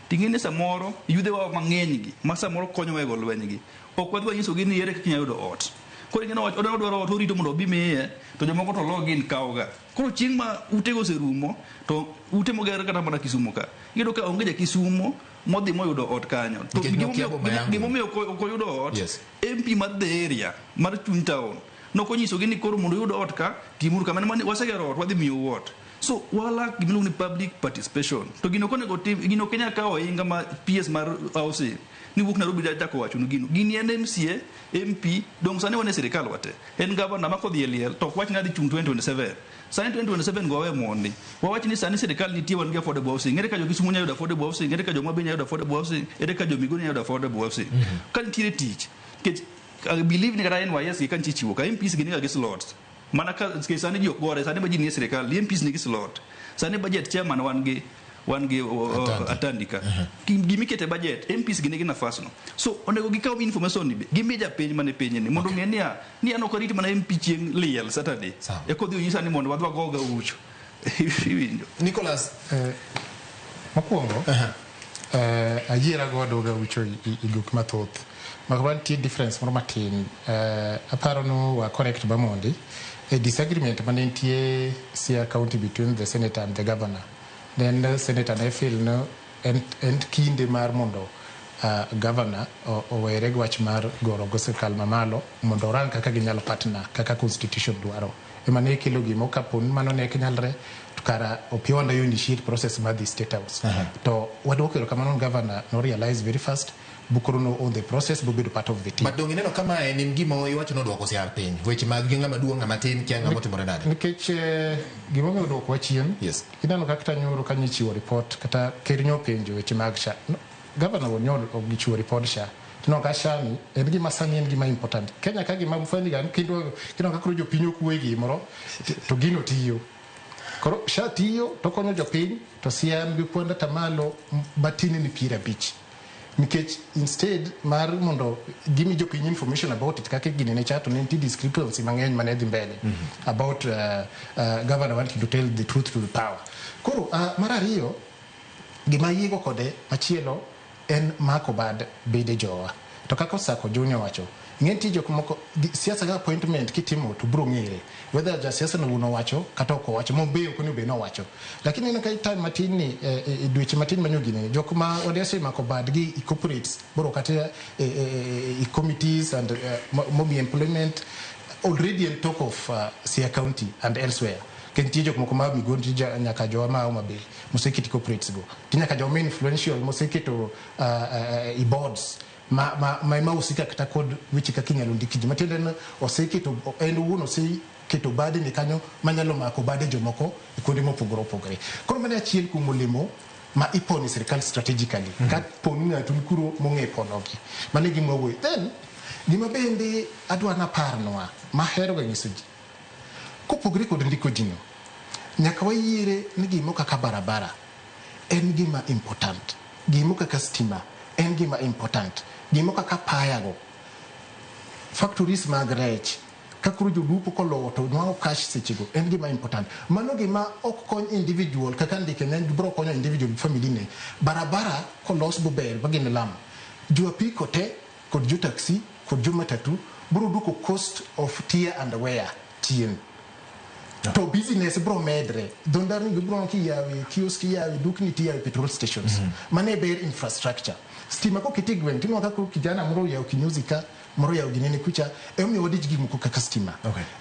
Speaker 30: ting'e ni samoro yudhe wa mang'eny gi ma samoro konyowa e go lweny gi ok wadhi wanyisogi ni ere kaka inyalo yudo ot koro ing'e ni odwaro ot orito mondo obi miye to jomoko to log in kawoga koro chieng' ma utego oserumo to ute moger kata mana Kisumu ka iyudo ka onge ja Kisumo modhi moyudo ot kanyo to
Speaker 29: Nikech nokia boma yangu.
Speaker 30: gimomiyo ok oyudo ot MP mar the area mar chuny town nokonyisogi ni koro mondo uyud ot ka timuru kama mane wasegero ot wadhi miyou ot so wala gimiluongo ni public participation to gino ok onego tim gino ok inyal kawo ohinga ma PS mar housing ni wuok Nairobi chako wachonu gino gini en MCA MP dong sani wan e sirikal wate en governor ma kodhi e liel to ok wach ni adhi chung 2027 sani 2027 go wawe mondi wawach ni sani sirikal nitie wan gi affordable housing ere ka jo Kisumu nyalo yudo affordable housing ere ka jo Homa Bay nyalo yudo affordable housing ere ka jo Migori nyalo yudo affordable housing ka nitiere tich nikech I believe ni kata NYS gi ka nitie chiwo ka MPs gi niga gi slots mana ka nikech sani ji ok gore sani ma ji nie sirikal MPs nigi slot sani budget chairman wan gi Atandi ka gimikete budget MPs gi nigi nafas no so onego gikaw information ni be gimi japiny mane piny ni mondo ong'e niya ni an ok arit mana MP chieng' liel Saturday eka odhi onyisa ni mondo wadhi wago gaucho iwinjo
Speaker 29: Nicholas
Speaker 31: mokwongo ayiera godo gaucho i gik mathoth mak mana nitie difference moro matin aparo ni wa correct Bamondi e disagreement mane nitie Siaya County between the senator and the governor then senator ne feel no en kinde mar mondo governor owere gi wach mar goro go sirkal mamalo mondo orang kaka ginyalo partner kaka constitution dwaro ema ne kelo gimo kapo ni mano ne ok nyalre to kara Opiyo Wandayi initiate process mar dhi state house to waduoko erokamano ni governor no realize very fast bukoro no own the process bobedo part of the team
Speaker 29: But dong ineno kama en gima iwacho nodwoko Siaya piny weche mag gi ng'ama duong' ng'ama tin kia ng'ama otimore nade
Speaker 31: nikech gimomiyo odwokowa chien ineno kaka nyoro ka nyichiwo report kata ker nyopenjo weche mag SHA no, governor wuon nyo gichiwo report SHA tineno ka SHA ni en gima sani en gima important Kenya ka gima funny ga kendo kineno ka koro jopiny ok wuoye gimoro to gino tiyo koro SHA tiyo to konyo jopiny to Siaya gi kwand atamalo matin ni 50 nikech instead mar mondo gimi jopiny information about it kaka gini ne cha to ne nitie discrepancy mang'eny mane dhi mbele about governor wanting to tell the truth to the power koro mar ariyo gima ayiego kode machielo en mako bad bede jowa to kaka Osako Junior wacho ing'e nitie jok moko siasa ka appointment kitimo to biro ng'ere whether jasiasa no wuon owacho kata ok owacho mobe ok onego bed ni owacho lakini ineno ka time matin ni e dweche matin manyo gini jok ma odesi mako badgi i corporates boro kata e committees and momi employment already en talk of Siaya County and elsewhere Nikech nitie jok moko ma Migori nitie nyaka jowa ma Homa Bay moseketi corporates go nitie nyaka joma influential moseketo i boards ma husika kata kod weche kaka inyalo ndik ji matiende ni oseketo en owuon oseketo bade ne kanyo manyalo mako bade jomoko e kuonde mopogore opogore koro mano e achiel kuom olemo ma ipono e sirikal strategically ka poni ng'ato ni kuro mong'e ponogi mano e gima wawuoyo then gima bende adwa naparnwa mahero ga nyiso ji kopogore kod ndiko ji no Nyaka wayiere ni gimoro kaka barabara en gima important. Gimoro kaka stima en gima important. Gimoro kaka paya go. Factories mag rech ka koro jolupo kolowo to nwang'o cash sechego en gima important. Mano gima ok kony individual kaka ndike ne bro konyo individual family ne. Barabara kolos bober ma gin lam. Jo apiko te kod jo taxi kod jo matatu bro duoko cost of tear and wear chien. To business bro medre. Dho ndarni go bro kiyawe kiosk iyawe dukni tiyawe petrol stations. Mano e ber infrastructure. Stima koketi e gweng' tineno ka koro kijana moro oyawo kinyozi ka moro oyawo ginene kucha emomiyo wadich gik moko kaka stima.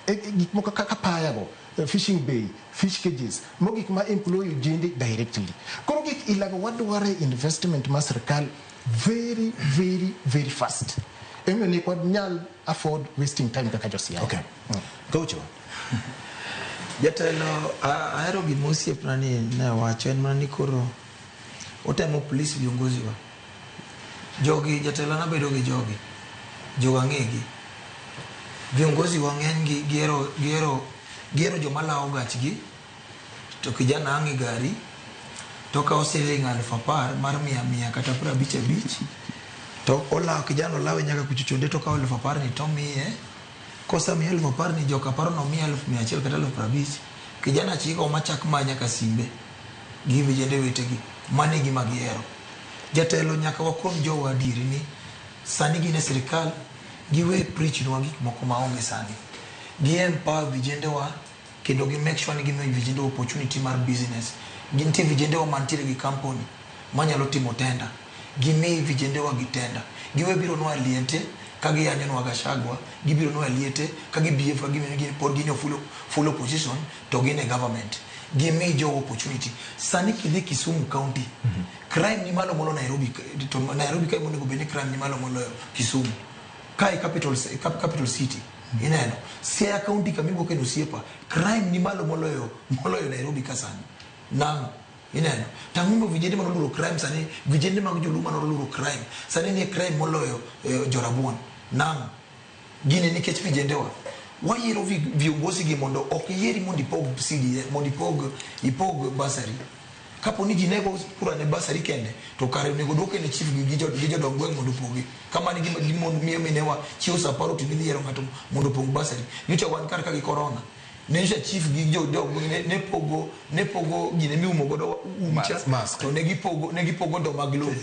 Speaker 31: Gik moko kaka paya go, fishing bay, fish cages, mo gik ma employ ojende directly. Koro gik ilago wadware investment mar sirkal very very very fast. Emomiyo ne ok wanyal afford wasting time kaka jo Siaya.
Speaker 29: Gaucho.
Speaker 32: Jatelo, ahero gima osiepna ni ne wacho en mana ni koro otemo please viongozi wa. Jogi jatelo an abedo gi jogi. Jogo ang'egi. Viongozi wa ng'eny gi gihero gihero gihero joma lawo gachgi to kijana ang' e gari to okawo siling 10,000 mar mia mia kata 50 50 to olawo kijana olawe nyaka kucho chonde to okawo 10,000 ni tomiye kosemiye 10,000 ni joka paro nomiye 100,000 kata 50,000 kijana chiko machak ma nyaka simbe gi vijende wetegi mano e gima gihero. Jatelo nyaka wakon jowa adieri ni sani gin e sirikal giwe preach nwa gik moko maonge sani. Gi empower vijendewa kendo gi make sure ni gimiyo vijendewa opportunity mar business. Nitie vijendewa mantiere gi company manyalo timo tender. Gimi vijendewa gi tender. Giwe biro nwa liete ka giyanyo nwa Gachagua, gibiro nwa liete ka gi behave ka gima gin pod gin e full opposition to gin e government. Gimi jowa opportunity. Sani kidhi Kisumu County, crime ni malo moloyo Nairobi, to Nairobi ka ema onego bed ni crime ni malo moloyo Kisumu. Kae capital city. Ineno. Siaya County kama iwuoke no osiepa, crime ni malo moloyo Nairobi ka sani. Nang'o? Ineno. To ang'o momiyo vijende mane oluoro crime sani, vijende mag joluo mane oluoro crime, sani nie crime moloyo jorabuon. Nang'o? Gini nikech vijendewa. Wayiero viongozi gi mondo ok yieri mondo ipog CDF, mondo ipog bursary. Kapo ni ji nego kura ne bursary kende, to kare onego duoke ne chief gi jodong gweng' mondo opogi. Kamano e gima miyo minewa chiwo sa 10 otieno idhi yiero ng'ato mondo opog bursary. Nyocha wan kar ka gi corona. Ne nyocha chief gi jodong gweng' ne pogo gine miumo godo um cha,
Speaker 29: Mask.
Speaker 32: to ne gipogo ndo mag lowo.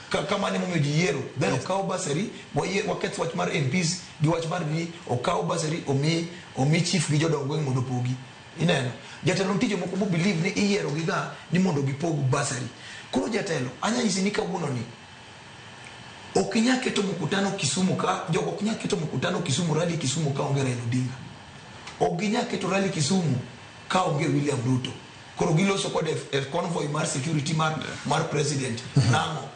Speaker 32: Kamano emomiyo ji yiero. Then okaw bursary, waketh wach mar MPs gi wach mar ni okaw bursary omi chief gi jodong gweng' mondo opogi. Ineno? Jatelo nitie jomoko mo believe ni iyiero gi ga ni mondo gipog bursary. Koro jatelo, anya nyisi ni kawuono ni ok inyal keto mkutano Kisumu ka, jogo ok nyal keto mkutano Kisumu, rally Kisumu ka onge Raila Odinga. Ok ginyal keto rally Kisumu ka onge William Ruto. Koro giloso kode e convoy mar security mar president. Nang'o?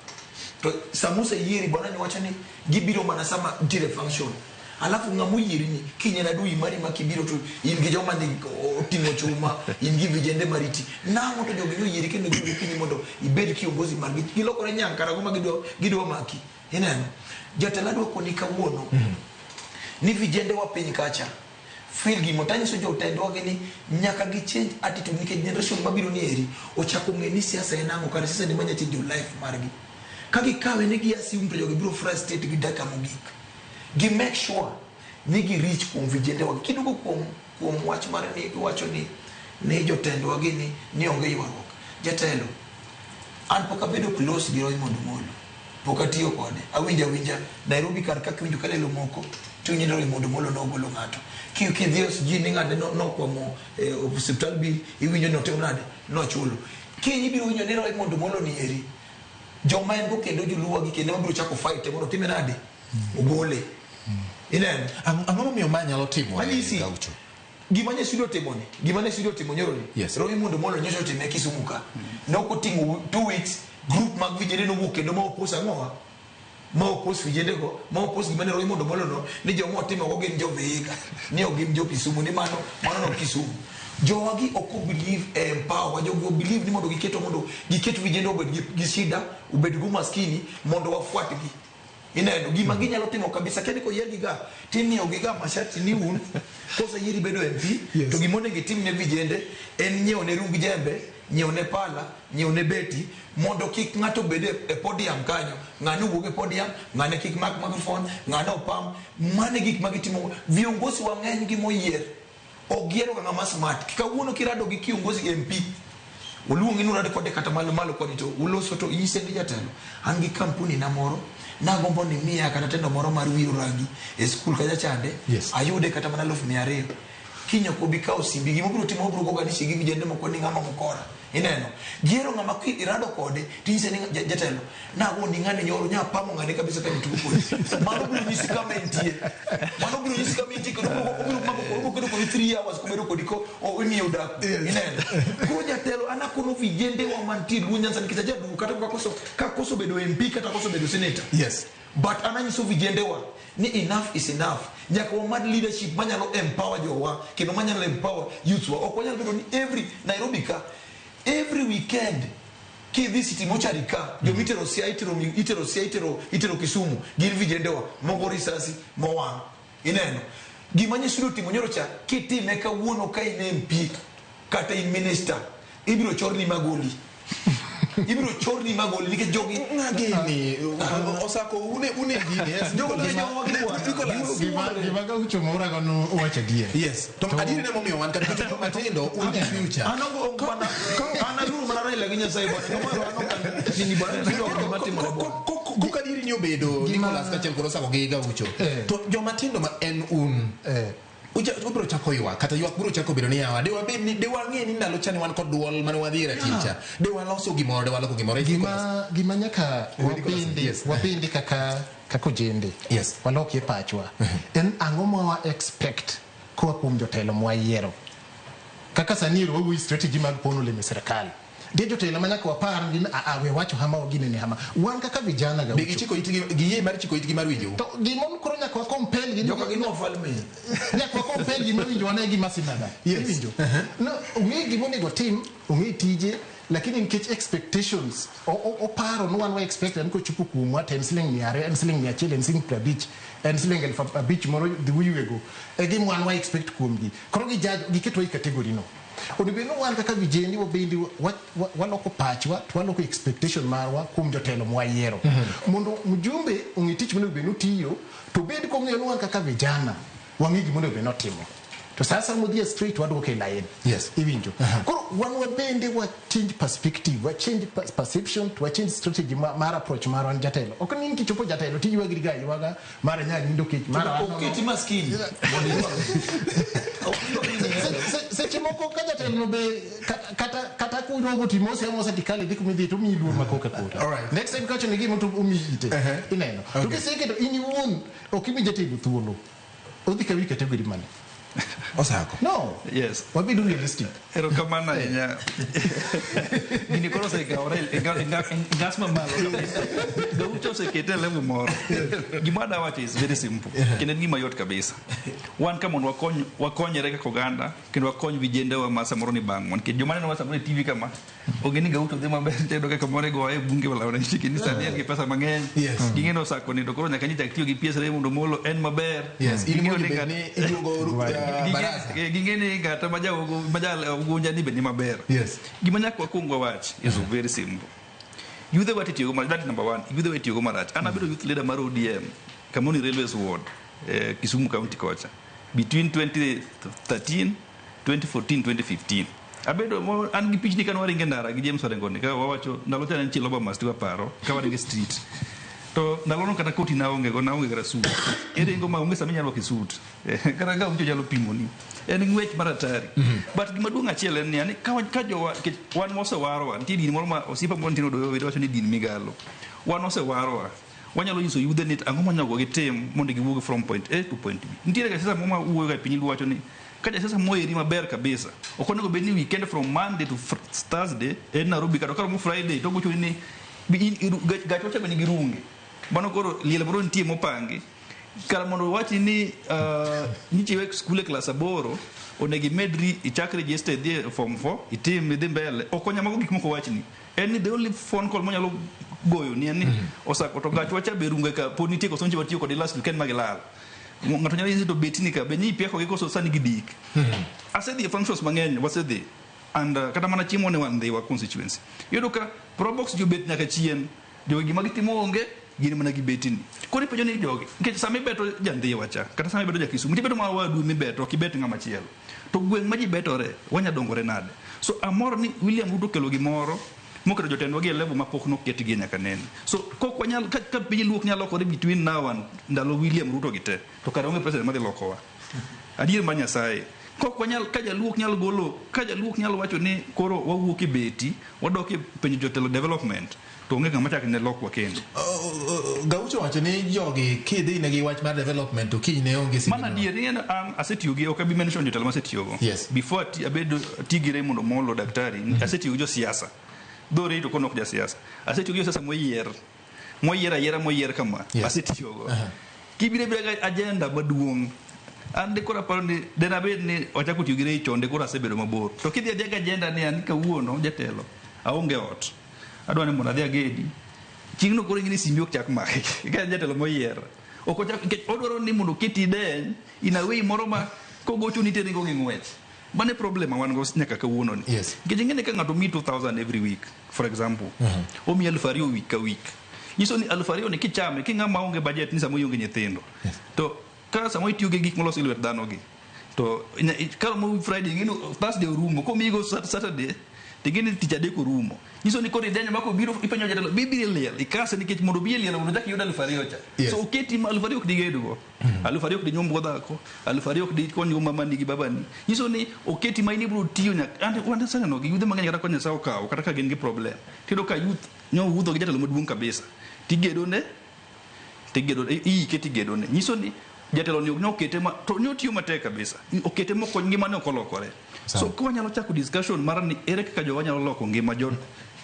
Speaker 32: To sama oseyieri, bwana ni wacho ni gibiro mana sama nitiere function. Alafu ng'ama oyieri ni kiny en adui mari ma kibiro to in gi joma ni oting'o chuma, in gi vijende mariti. Nang'o to jogi noyieri kendo gibiro kinyi mondo ibed kiongozi margi. Gilokore nyankara go ma gidwa maki. Ineno? Jatelo adwa koni kawuono ni vijende wa piny kacha feel gimo tanyiso jotendwa gi ni nyaka gi change attitude nikech generation mabiro ni eri ochako ng'e ni siasa en ang'o, kare siasa ni manya change life margi. Ka gikawe ni gi assume to jogi biro frustrate gi dakika mogik. Gi make sure ni gi reach kuom vijende wa. Kiduogo kuom wach mar ni iwacho ni jotendwa gi ni onge ywaruok. Jatelo, an pok abedo close gi Raymond Omolo. Pok atiyo kode. Awinjo awinja Nairobi kar kaka iwinjo ka lelo moko to iwinjo ni Raymond Omolo nogolo ng'ato. Kidhi sijui ni ng'ane nokwamo osiptal bill, iwinjo ni otimo nade, nochulo. Kiny ibiro winjo ni Raymond Omolo ni eri. Joma en go kendo joluo gi kendo mabiro chako fight mondo otime nade? Ogole. Ineno?
Speaker 29: Ang'o momiyo ma nyalo timore,
Speaker 32: Anyisi.
Speaker 29: Gaucho?
Speaker 32: Gima ne Studio otimo ni, gima ne Studio otimo nyoro ni. Raymond Omolo nyocha otime Kisumu ka. Ne ok oting'o 2 weeks, group mag vijende nowuok kendo ma oppose ang'owa? Ma oppose vijende go, ma oppose gima ne Raymond Omolo no, ni joma otimo go gin jo Vihiga, ni ok gin jo Kisumu, ni mano no Kisumu. Jowa gi ok o believe e empower, jogi o believe ni mondo giketo mondo giket vijende obed gi shida, obed gi umaskini mondo wafuatgi. Ineno gima ginyalo timo kabisa kendo koyier gi ga timiyo gi ga mashati ni un koseyieri bedo MP.
Speaker 31: Yes.
Speaker 32: To gima onego itim ne vijende en nyiewo ne rung jembe, nyiewo ne pala, nyiewo ne beti mondo kik ng'ato bed e podium kanyo. Ng'ane owuog e podium, ng'ane kik mak microphone, ng'ane opam. Mano e gik ma gitimo. Viongozi wa ng'eny gi moyier ok giyiero ga ng'ama smart. Kawuono kirado gi kiongozi MP, oluongi ni urado kode kata malo malo koni to uloso to inyise ni jatelo, an gi kampuni na moro nagombo ni miya kata tendo moro mar wiro rangi e skul kacha chande.
Speaker 31: Yes.
Speaker 32: Ayude kata mana 200,000. Kiny ok obi kawo simbi, gima obiro timo, obiro goga ni gi vijende moko ni ng'ama mokora. Ineno giero ng'ama irado kode tinyise ni jatelo nago ni ng'ane nyoro nya pamo ng'ane kabisa ka nitugo kodi. Mano biro nyisi kama entie, mano biro nyisi kama entie, kendo obiro mako obiro kedo kodi 3 hours kobedo kodi ko imiyo dak. Ineno koro jatelo an akono vijende wa mantie Luo Nyanza nikech ajaduogo kata ka koso bedo MP kata koso bedo senator. But an anyiso vijende wa ni enough is enough. Nyaka wamad leadership manyalo empower jowa kendo manyalo empower youths wa. Ok wanyal bedo ni every Nairobi ka every weekend kidhi City Mochari ka jomitero Siaya, itero Siaya, itero Kisumu gin vijende wa mogo risasi mowang'. Ineno gima nyesudo timo nyoro cha kitime kawuono ka in MP kata in minister, ibiro chorni magoli, ibiro chorni magoli nikech jogi
Speaker 29: Ng'agini osako une gini, yes.
Speaker 32: Jogo jowa gi bwana.
Speaker 29: Nicholas.
Speaker 31: Gima Gaucho Mourago no owacho adier.
Speaker 29: Yes, to adieri ne momiyo wan kata nikech joma tindo un gi future.
Speaker 32: An ok bwana, an aluoro mana Raila gi Nyasaye bwana. Kamano an ok nini bwana, siro ok gima timore bwana.
Speaker 29: Kok adieri ni obedo Nicholas kaachiel kod Osako gi Gaucho, to joma tindo ma en un ubiro chako ywak kata ywak biro chako bedo ni yawa de wabed ni de wang'e ni ndalo cha ne wan kod duol mane wadhi e ratil cha, de waloso gimoro, de waloko gimoro.
Speaker 31: Gima nyaka wabende, wabende kaka ojende walokie pachwa en ang'o ma wa expect koa kuom jotelo mwayiero. Kaka sani ero wawuoyo strategy mag pono olemo e sirikal, nitie jotelo ma nyaka wapar ni a we wacho hama ginene hama wan kaka vijana ga
Speaker 29: Be gichiko itgi, giyie mar chiko itgi mar winjou?
Speaker 31: To gimoro koro nyaka wa compel gi
Speaker 32: Joka gin wafalme.
Speaker 31: Nyaka wa compel gi mawinjo wane gi masinaga. Iwinjo no ong'e gima onego tim, ong'e tije, lakini nikech expectations oparo ni wan wa expect ni kochopo kuomwa to en siling 200, en siling 100, en siling 50, en siling 5,000 moro dhi uywego e gima wan wa expect kuomgi. Koro gijudge giketwa e category no. Onego bed ni wan kaka vijendi wabendi waloko pachwa to waloko expectation marwa kuom jotelo mwayiero mondo mjumbe ong'e tich monego bed ni otiyo, to bed kong'eyo ni wan kaka vijana wang'e gima onego bed ni otimo, to sasa modhi e street wadwoke e line. Iwinjo koro wan wabende wa change perspective, wa change perception to wa change strategy mar approach marwa ni jatelo. Ok ni kichopo jatelo tiywagri ga aywaga mara nya nindo kech mara
Speaker 32: Oketi maskini mondo iywag.
Speaker 31: Seche moko ka jatelo no be kata kurogo timose amosa tikale dhi kumidhi to miyi luor makoka kori. Next time kawacho ni gimo to omiyi ite ineno to kiseketo in iwuon ok imi jatelo thuolo odhi kawi category mane.
Speaker 29: Osako.
Speaker 31: No.
Speaker 30: Yes.
Speaker 31: Wabedo realistic.
Speaker 30: Erokamano ahinya. Gini koro osekawore e ngas mamalo kabisa. Gaucho osekete e level moro. Gima adwa wacho is very simple. Kendo en gima yot kabisa. Wan ka mondo wakony wakonyre kaka oganda kendo wakony vijendewa ma samoro ni bang'wa. Nikech joma nenowa samoro e TV kama onge ni Gaucho dhi maber tiyudo kaka moro igoye e bunge wala wananchi ni sani en gi pesa mang'eny. Ging'e ni osako nindo koro nyaka nyichak tiyo gi PS Raymond Omolo en maber.
Speaker 29: Yes, in
Speaker 30: Ging'eyo
Speaker 29: mondo
Speaker 30: ni
Speaker 29: bed ni iluongo baraza.
Speaker 30: Ging'e ni ng'ata ma ja Ugunja ni be ni maber. Gima nyaka wakuong wawach is very simple. Yudhe wa titiyogo marach. That is number one. Yudhe wa itiyogo marach. An abedo youth leader mar ODM, Kamoni Railways Ward, Kisumu County kocha. Between 2013, 2014, 2015. Abedo an gi pichni kane waringe ndara gi James Orengo ni ka wawacho ndalo cha ne en Chiloba Masti waparo ka waringe street. To ndalono kata koti naonge go, naonge kata suit. Iringo ma onge sama inyalo rwako suit. Kata ka ucho nyalo pimoni. En ng'wech mar hatari. But gima duong' achiel en niya, ni ka jowa, nikech wan mosewarwa, nitie din moro ma osiepa moro nitie Odoyo wacho ni din migalo. Wan osewarwa. Wanyalo nyiso yudhe ni ang'o monego gitim mondo giwuog from point A to point B. Nitiere jasiasa moro ma wuoyo ga e piny Luo wacho ni ka jasiasa moeri maber kabisa, ok onego bed ni weekend from Monday to Thursday en Nairobi kata karomo Friday to gochoni ni gachwa cha be nigi runge. Mano koro liel moro nitie mopangi. Kar mondo wachi ni nyichi wek skul e klas 8, onego imedri ichak register idhi e form 4, itim idhi mbele. Ok onya mago gik moko wachni. En ni the only phone call monyalo goyo ni en ni osako to gachwa cha be runge ka pod nitie koso nyicha watiyo kode last weekend ma gilal. Ng'ato nyalo nyisi to betni ka be nyi pieko gi koso sani gidik. Asedhi e functions mang'eny, wasedhi. And kata mana chiemo ne wan Ndhiwa constituency. Iyudo ka probox jobet nyaka chien. Jogi gima gitimo onge, gin mana gi betini. Koro ipenjo ni jogi, nikech sama ibeto ja Ndhiwa cha, kata sama ibeto ja Kisumu, tibeto mana wadu mibeto, ok ibet ng'ama chielo. To gweng' ma ji betore, wanya dongore nade? So amor ni William Ruto okelo gimoro moketo jotendwa gi e level ma pok noketgie nyaka nene. So kok wanyal, ka piny Luo ok nyal lokore between now and ndalo William Ruto gi te, to kare onge president madhi lokowa. Adier mar Nyasaye. Kok wanyal, ka Jaluo ok nyal golo, ka Jaluo ok nyal wacho ni koro wawuok e beti, wadok e penjo jotelo development, to onge ng'ama chak ne lokwa kendo.
Speaker 29: Gaucho wacho ni jogi kidhi negi wach mar development to kiny ne onge
Speaker 30: Mana adier ni an asetiyo gi ok abi mention jotelo masetiyogo.
Speaker 29: Yes.
Speaker 30: Before abed ati gi Raymond Omolo daktari, asetiyo gi josiasa. Dho Ray to kono ok jasiasa. Asetiyo gi josiasa moyier. Moyier ayiera moyier kama.
Speaker 29: Yes.
Speaker 30: Asetiyogo. Kibiro abira gi agenda maduong'. An de koro aparo ni dena bed ni wachako tiyo gi Ray chon de koro asebedo mabor. To kidhi adhiya gi agenda ni an kawuono jatelo aonge ot. Adwa ni mondo adhi agedi. Chieng'no koro ing'e ni simbi ok chak maki. Ka en jatelo moyier. Ok ochak nikech odwaro ni mondo oketi deny in a way moro ma kogochoni to iringo gi ng'wech. Mano e problem ma wan go nyaka kawuono ni.
Speaker 29: Yes.
Speaker 30: Nikech ing'e ni ka ng'ato miyi 2000 every week, for example, omiyi 2000 week ka week. Nyiso ni 2000 ni kichame, king'ama onge budget ni samoro ionge nyithindo. To ka samoro itiyo gi gik molos gi lwet dhano gi, to ka romo Friday, ing'e ni Thursday orumo, komiyigo Saturday, to ing'e ni tich adek orumo. Nyiso ni koro idenyo ma kobiro ipenjo jatelo, be ibiro e liel, ikase nikech mondo obi e liel mondo ochak iyud 2000 cha.
Speaker 29: Yes.
Speaker 30: So oketi ma 2000 ok digedgo. 2000 ok dinyuomgo dhako, 2000 ok dikonygo mamani gi babani. Nyiso ni oketi ma in ibiro tiyo nyaka, and wan aseneno gi yudhe mang'eny kata ka Nyasaye okawo, kata ka gin gi problem. Tiyudo ka youth nyo wuotho gi jatelo maduong' kabisa. Tigedone, tigedo, iike tigedone. Nyiso ni jatelo ni nokete ma, to nyotiyo matek kabisa. Okete mokony ngimane ok olokore. So ka wanyalo chako discussion mar ni ere kaka jowa nyalo loko ngima jo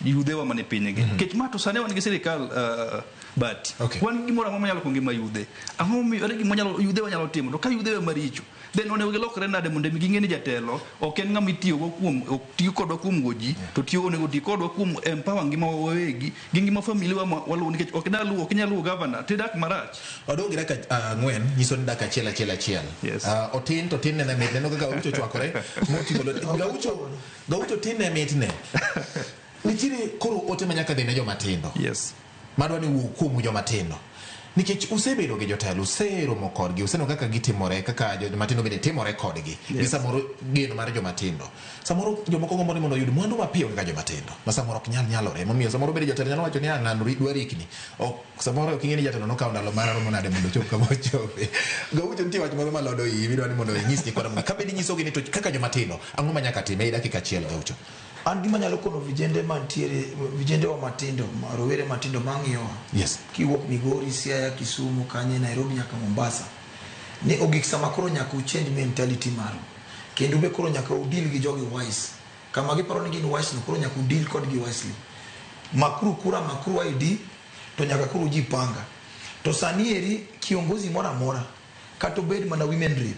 Speaker 30: yudhewa mane pinygi. Nikech ma to sani wan gi sirikal but wan gi gimoro amora manyalo loko ngima yudhe. Ang'o momiyo ere gima nyalo yudhewa nyalo timo? To ka yudhewa maricho, then onego gilokre nade mondo mi ging'e ni jatelo ok en ng'ama itiyogo kuom ok tiyo kodwa kuom go ji, to tiyo onego ti kodwa kuom empower ngima wa wawegi gi ngima family wa ma waluwo nikech ok nyal luwo ok inyal luwo governor tidak marach.
Speaker 29: Odong' gi dakika 4 nyiso ni dakika achiel achiel achiel.
Speaker 30: Yes.
Speaker 29: Otin to tin ne mit neno kaka Gaucho ochwakore moting'o lwete. Gaucho Gaucho tin ne mitne. Nitiere koro ote ma nyaka dhi ne joma tindo.
Speaker 30: Yes.
Speaker 29: Madwa ni wuo kuomu joma tindo. Nikech usebedo gi jotelo, useromo kodgi, useneno kaka gitimore, kaka joma tindo bende timore kodgi. Gi
Speaker 30: Yes.
Speaker 29: samoro geno mar joma tindo. Samoro jomoko gombo ni mondo oyud mwandu mapiyo kaka joma tindo, ma samoro ok nyal nyalore. Emomiyo samoro bende jotelo nyalo wacho ni ah ng'ano dwa rikni. Ok samoro ok ing'e ni jatelo nokawo ndalo maromo nade mondo ochop kama ochope. Gaucho nitie wach moro malodo iyi midwa ni mondo inyis nyikwa Ramogi. Ka bende inyisogi ni to kaka joma tindo, ang'o ma nyaka tim ei dakika achiel Gaucho?
Speaker 32: An gima nyalo kono vijende mantiere, vijende wa matindo, rowere matindo mang'iyowa.
Speaker 29: Yes.
Speaker 32: Kiwuok Migori, Siaya, Kisumu, Kanye, Nairobi nyaka Mombasa. Ni ogik sama koro nyaka u change mentality maru. Kendo be koro nyaka u deal gi jogi wise. Kama giparo ni gin wise no koro nyaka u deal kodgi wisely. Makuru kura, makuru ID, to nyaka koro ujipanga. To sani eri kiongozi moro amora kata obed mana women rep,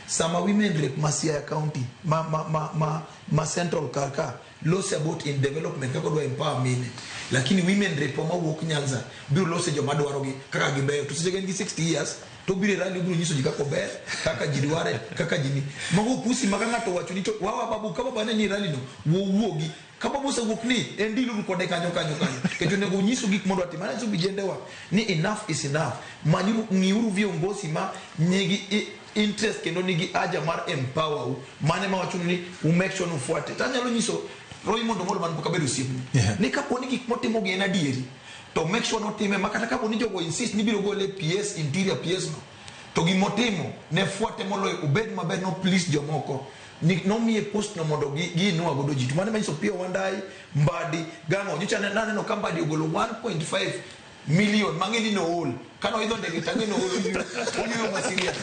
Speaker 32: sama women rep ma Siaya County ma Central kar ka lose about in development kaka odwa empower mine, lakini women rep ma wuok Nyanza biro lose joma dwarogi kaka gibeyo, to seche gen gi 60 years to obiro e rally obiro nyiso ji kaka ober, kaka ji dware, kaka ji ni mago pusi ma ka ng'ato owacho ni to wawa babu ka baba ne ni e rally no wuowuogi ka babu osewuok ni en deal uru kode kanyo kanyo kanyo nikech onego onyisu gik modwa timo. Anyiso vijendewa ni enough is enough. Manyuru, ng'iuru viongozi ma nigi interest kendo nigi haja mar empower u. Mano ema wachuno ni u make sure ni ufuate. To anyalo nyiso Raymond Omolo man pok abedo osiepne ni kapo ni gik motimo gi en adieri to make sure notime ma kata kapo ni jogo insist ni biro gole PS interior PS no to gimotimo ne fuate moloyo obed maber no please jomoko ni nomiye post no mondo giinua godo ji. To mano ema nyiso Opiyo Wandayi, Mbadi gang'o. Nyocha naneno ka Mbadi ogolo 1.5 million mang'e ni nool. Kane oidho ndege tang'e nool oyueyo ma serious.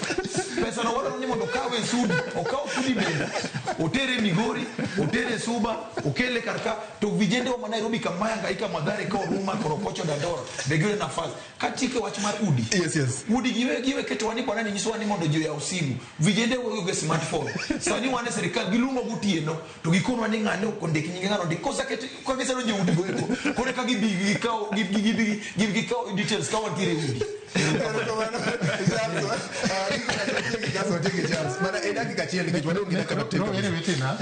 Speaker 32: Pesa no wadwaro ni mondo okawe e sudi, okaw sudi bende.
Speaker 1: Otere Migori, otere Suba, okele kar ka, to vijende wa ma Nairobi ka Mayangaika, Mathare ka Oruma, Korokocho, Dandora, be giyudo nafas. Katieko e wach mar udi.
Speaker 29: Yes.
Speaker 1: Udi giwe ketowa ni bwana ni nyisowa ni mondo ji oyaw simu. Vijende onge smartphone. Sani wan e sirikal giluongo gotieno to gikonwa ni ng'ane ok ondik nyinge ng'ano ondik. Koseket ka gisedonjo e udi go eko, koro eka gibi gikaw gibi gibi gikaw details ka wantiere e udi.
Speaker 29: Mana e dakika achiel nikech wadong' gi dakika matin
Speaker 31: No,
Speaker 29: kabisa.
Speaker 31: anyway, Tina,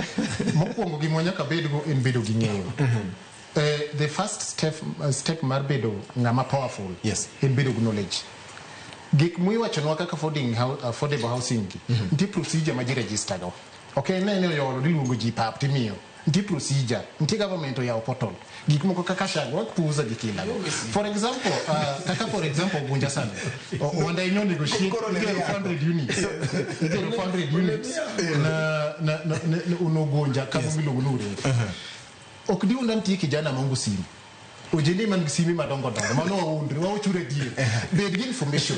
Speaker 31: mokwongo gima nyaka bedgo en bedo gi ng'eyo. The first step mar bedo ng'ama powerful en bedo gi knowledge. Gik miwachonwa kaka affordable housing gi, nitie procedure ma ji register go. Ok en ni oyoro iluongo ji pap timiyo. Nitie procedure, nitie government oyawo portal. Gik moko kaka SHA wak puuza gi kinda go. For example, kaka for example Gunja sana. Wanda inyo negotiate
Speaker 29: Koro ne
Speaker 31: igero
Speaker 29: yako.
Speaker 31: 400 units. Igero 400 units na unogonja kama miluongo ni Urefu. Ok diunda nitie kijana maonge simu. Ojende man gi sime madongo dongo mano waundre wawachore adier. Bed gi information.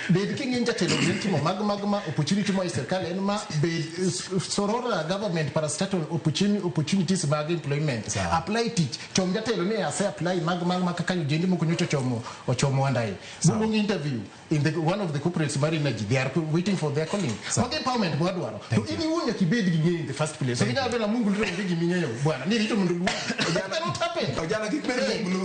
Speaker 31: Bed king'e jatelo gin timo mag ma opportunity moa e sirkal en ma bed sorora government parastatal opportunities mag employment. Apply tich. Chom jatelo ni ase apply mag kaka ojende moko nyocha ochomo Wandayi. Buluong interview in the one of the corporates mar energy they are waiting for their calling. Mago empowerment mwadwaro. To in iwuon nyaka ibed gi ng'eyo in the first place. Ok inyal bedo Mungu lito onge gima ing'eyo bwana. Ni rito mondo oluong. That cannot happen.
Speaker 29: Ojana kik bed mumlu.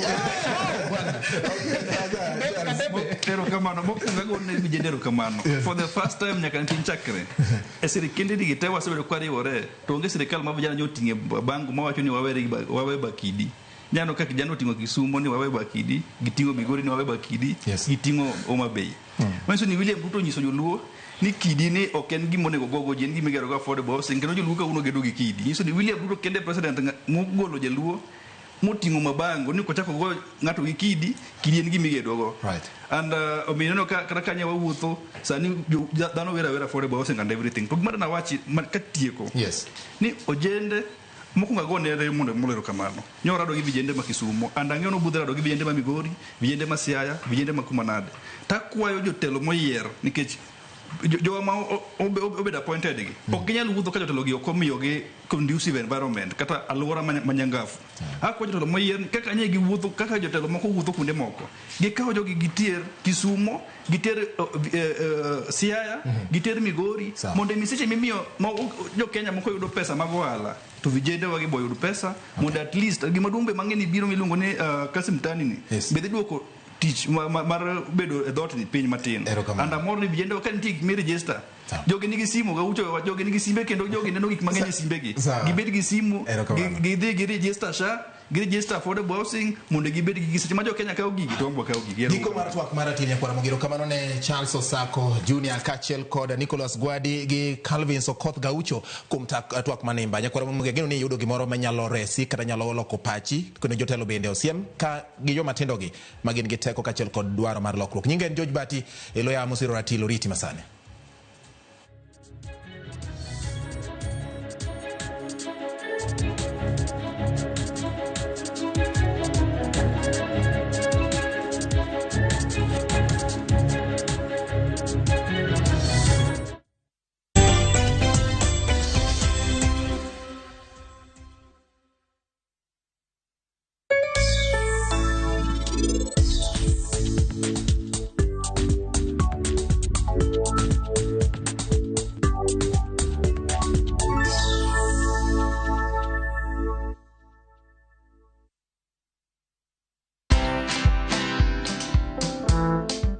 Speaker 30: Erokamano mokwongo agone vijende erokamano for the first time nyaka ne piny chakre e sirikende gi te wasebedo kwariwore to onge sirikal ma vijana nyoting'e bango mawacho ni wawe bakidi nyano ka kijana oting'o Kisumo ni wawe bakidi giting'o Migori ni wawe bakidi giting'o Homa Bay manyiso ni William Ruto onyiso joluo ni kidi ni ok en gima onego gogo ji en gima igero go affordable housing kendo joluo kawuono gedo gi kidi nyiso ni William Ruto kende president mogolo jaluo moting'o mabango ni kochako go ng'ato gi kidi kidi en gima igedo go and omiyo ineno ka kata kanya wawuotho sani dhano wero awera affordable housing and everything to gima dana wachi katieko ni ojende mokwongo agone Raymond Omolo erokamano nyo rado gi vijende ma Kisumo and ang'eyo nobudho rado gi vijende ma Migori vijende ma Siaya vijende ma kuma nade takwayo jotelo moyier nikech jowa ma obedo appointed gi ok ginyal wuotho ka jotelo gi ok omiyogi conducive environment kata alwora manyangafu akwayo jotelo moyier ni kaka nye giwuotho kaka jotelo moko wuotho kuonde moko gikawo jogi giter Kisumo giter Siaya giter Migori mondo emi seche mimiyo ma jo Kenya moko yudo pesa mag ohala to vijende wagi bo yud pesa mondo at least gima duong' be mang'eny biro miluongo ni Kasim Tani ni be dhi duoko tich mar bedo e dhoot ni piny matin and amor ni vijende ka nitie gik mi register jogi nigi simu gaucho jogi nigi simbe kendo jogi neno gik mang'eny e simbegi gibed gi simu gidhi gi register SHA gi register affordable housing mondo gibed gi seche ma jo Kenya kawo gigi to wan be wakawo gigi.
Speaker 29: Giko mar twak mar ratil nyakwara Mogiro kamano ne Charles Osako Junior kaachiel kod Nicholas Gwadi gi Calvin Sokoth Gaucho kuom twak manimba. Nyakwara Mogiro ageno ni iyudo gimoro manyalo resi kata nyalo loko pachi kendo jotelo bende osiem ka gi joma tindo gi ma gin gi teko kaachiel kod dwaro mar lokruok. Nyinga en George Bati e lo yamo siro ratil oriti masani.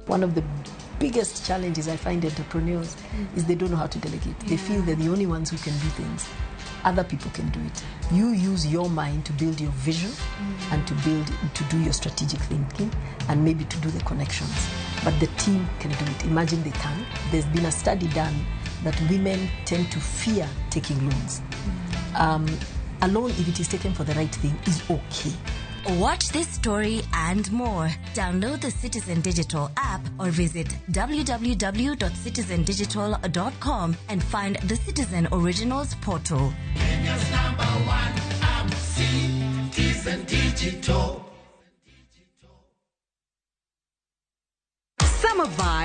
Speaker 3: One of the biggest challenges I find entrepreneurs is they don't know how to delegate. They feel they're the only ones who can do things. Other people can do it. You use your mind to build your vision and to do your strategic thinking and maybe to do the connections. But the team can do it. Imagine they can. There's been a study done that women tend to fear taking loans. A loan, if it is taken for the right thing, is okay.
Speaker 8: Watch this story and more. Download the Citizen Digital app or visit www.citizendigital.com and find the Citizen Originals portal.
Speaker 10: Kenya's number one app, Citizen Digital.
Speaker 25: Summer vibe.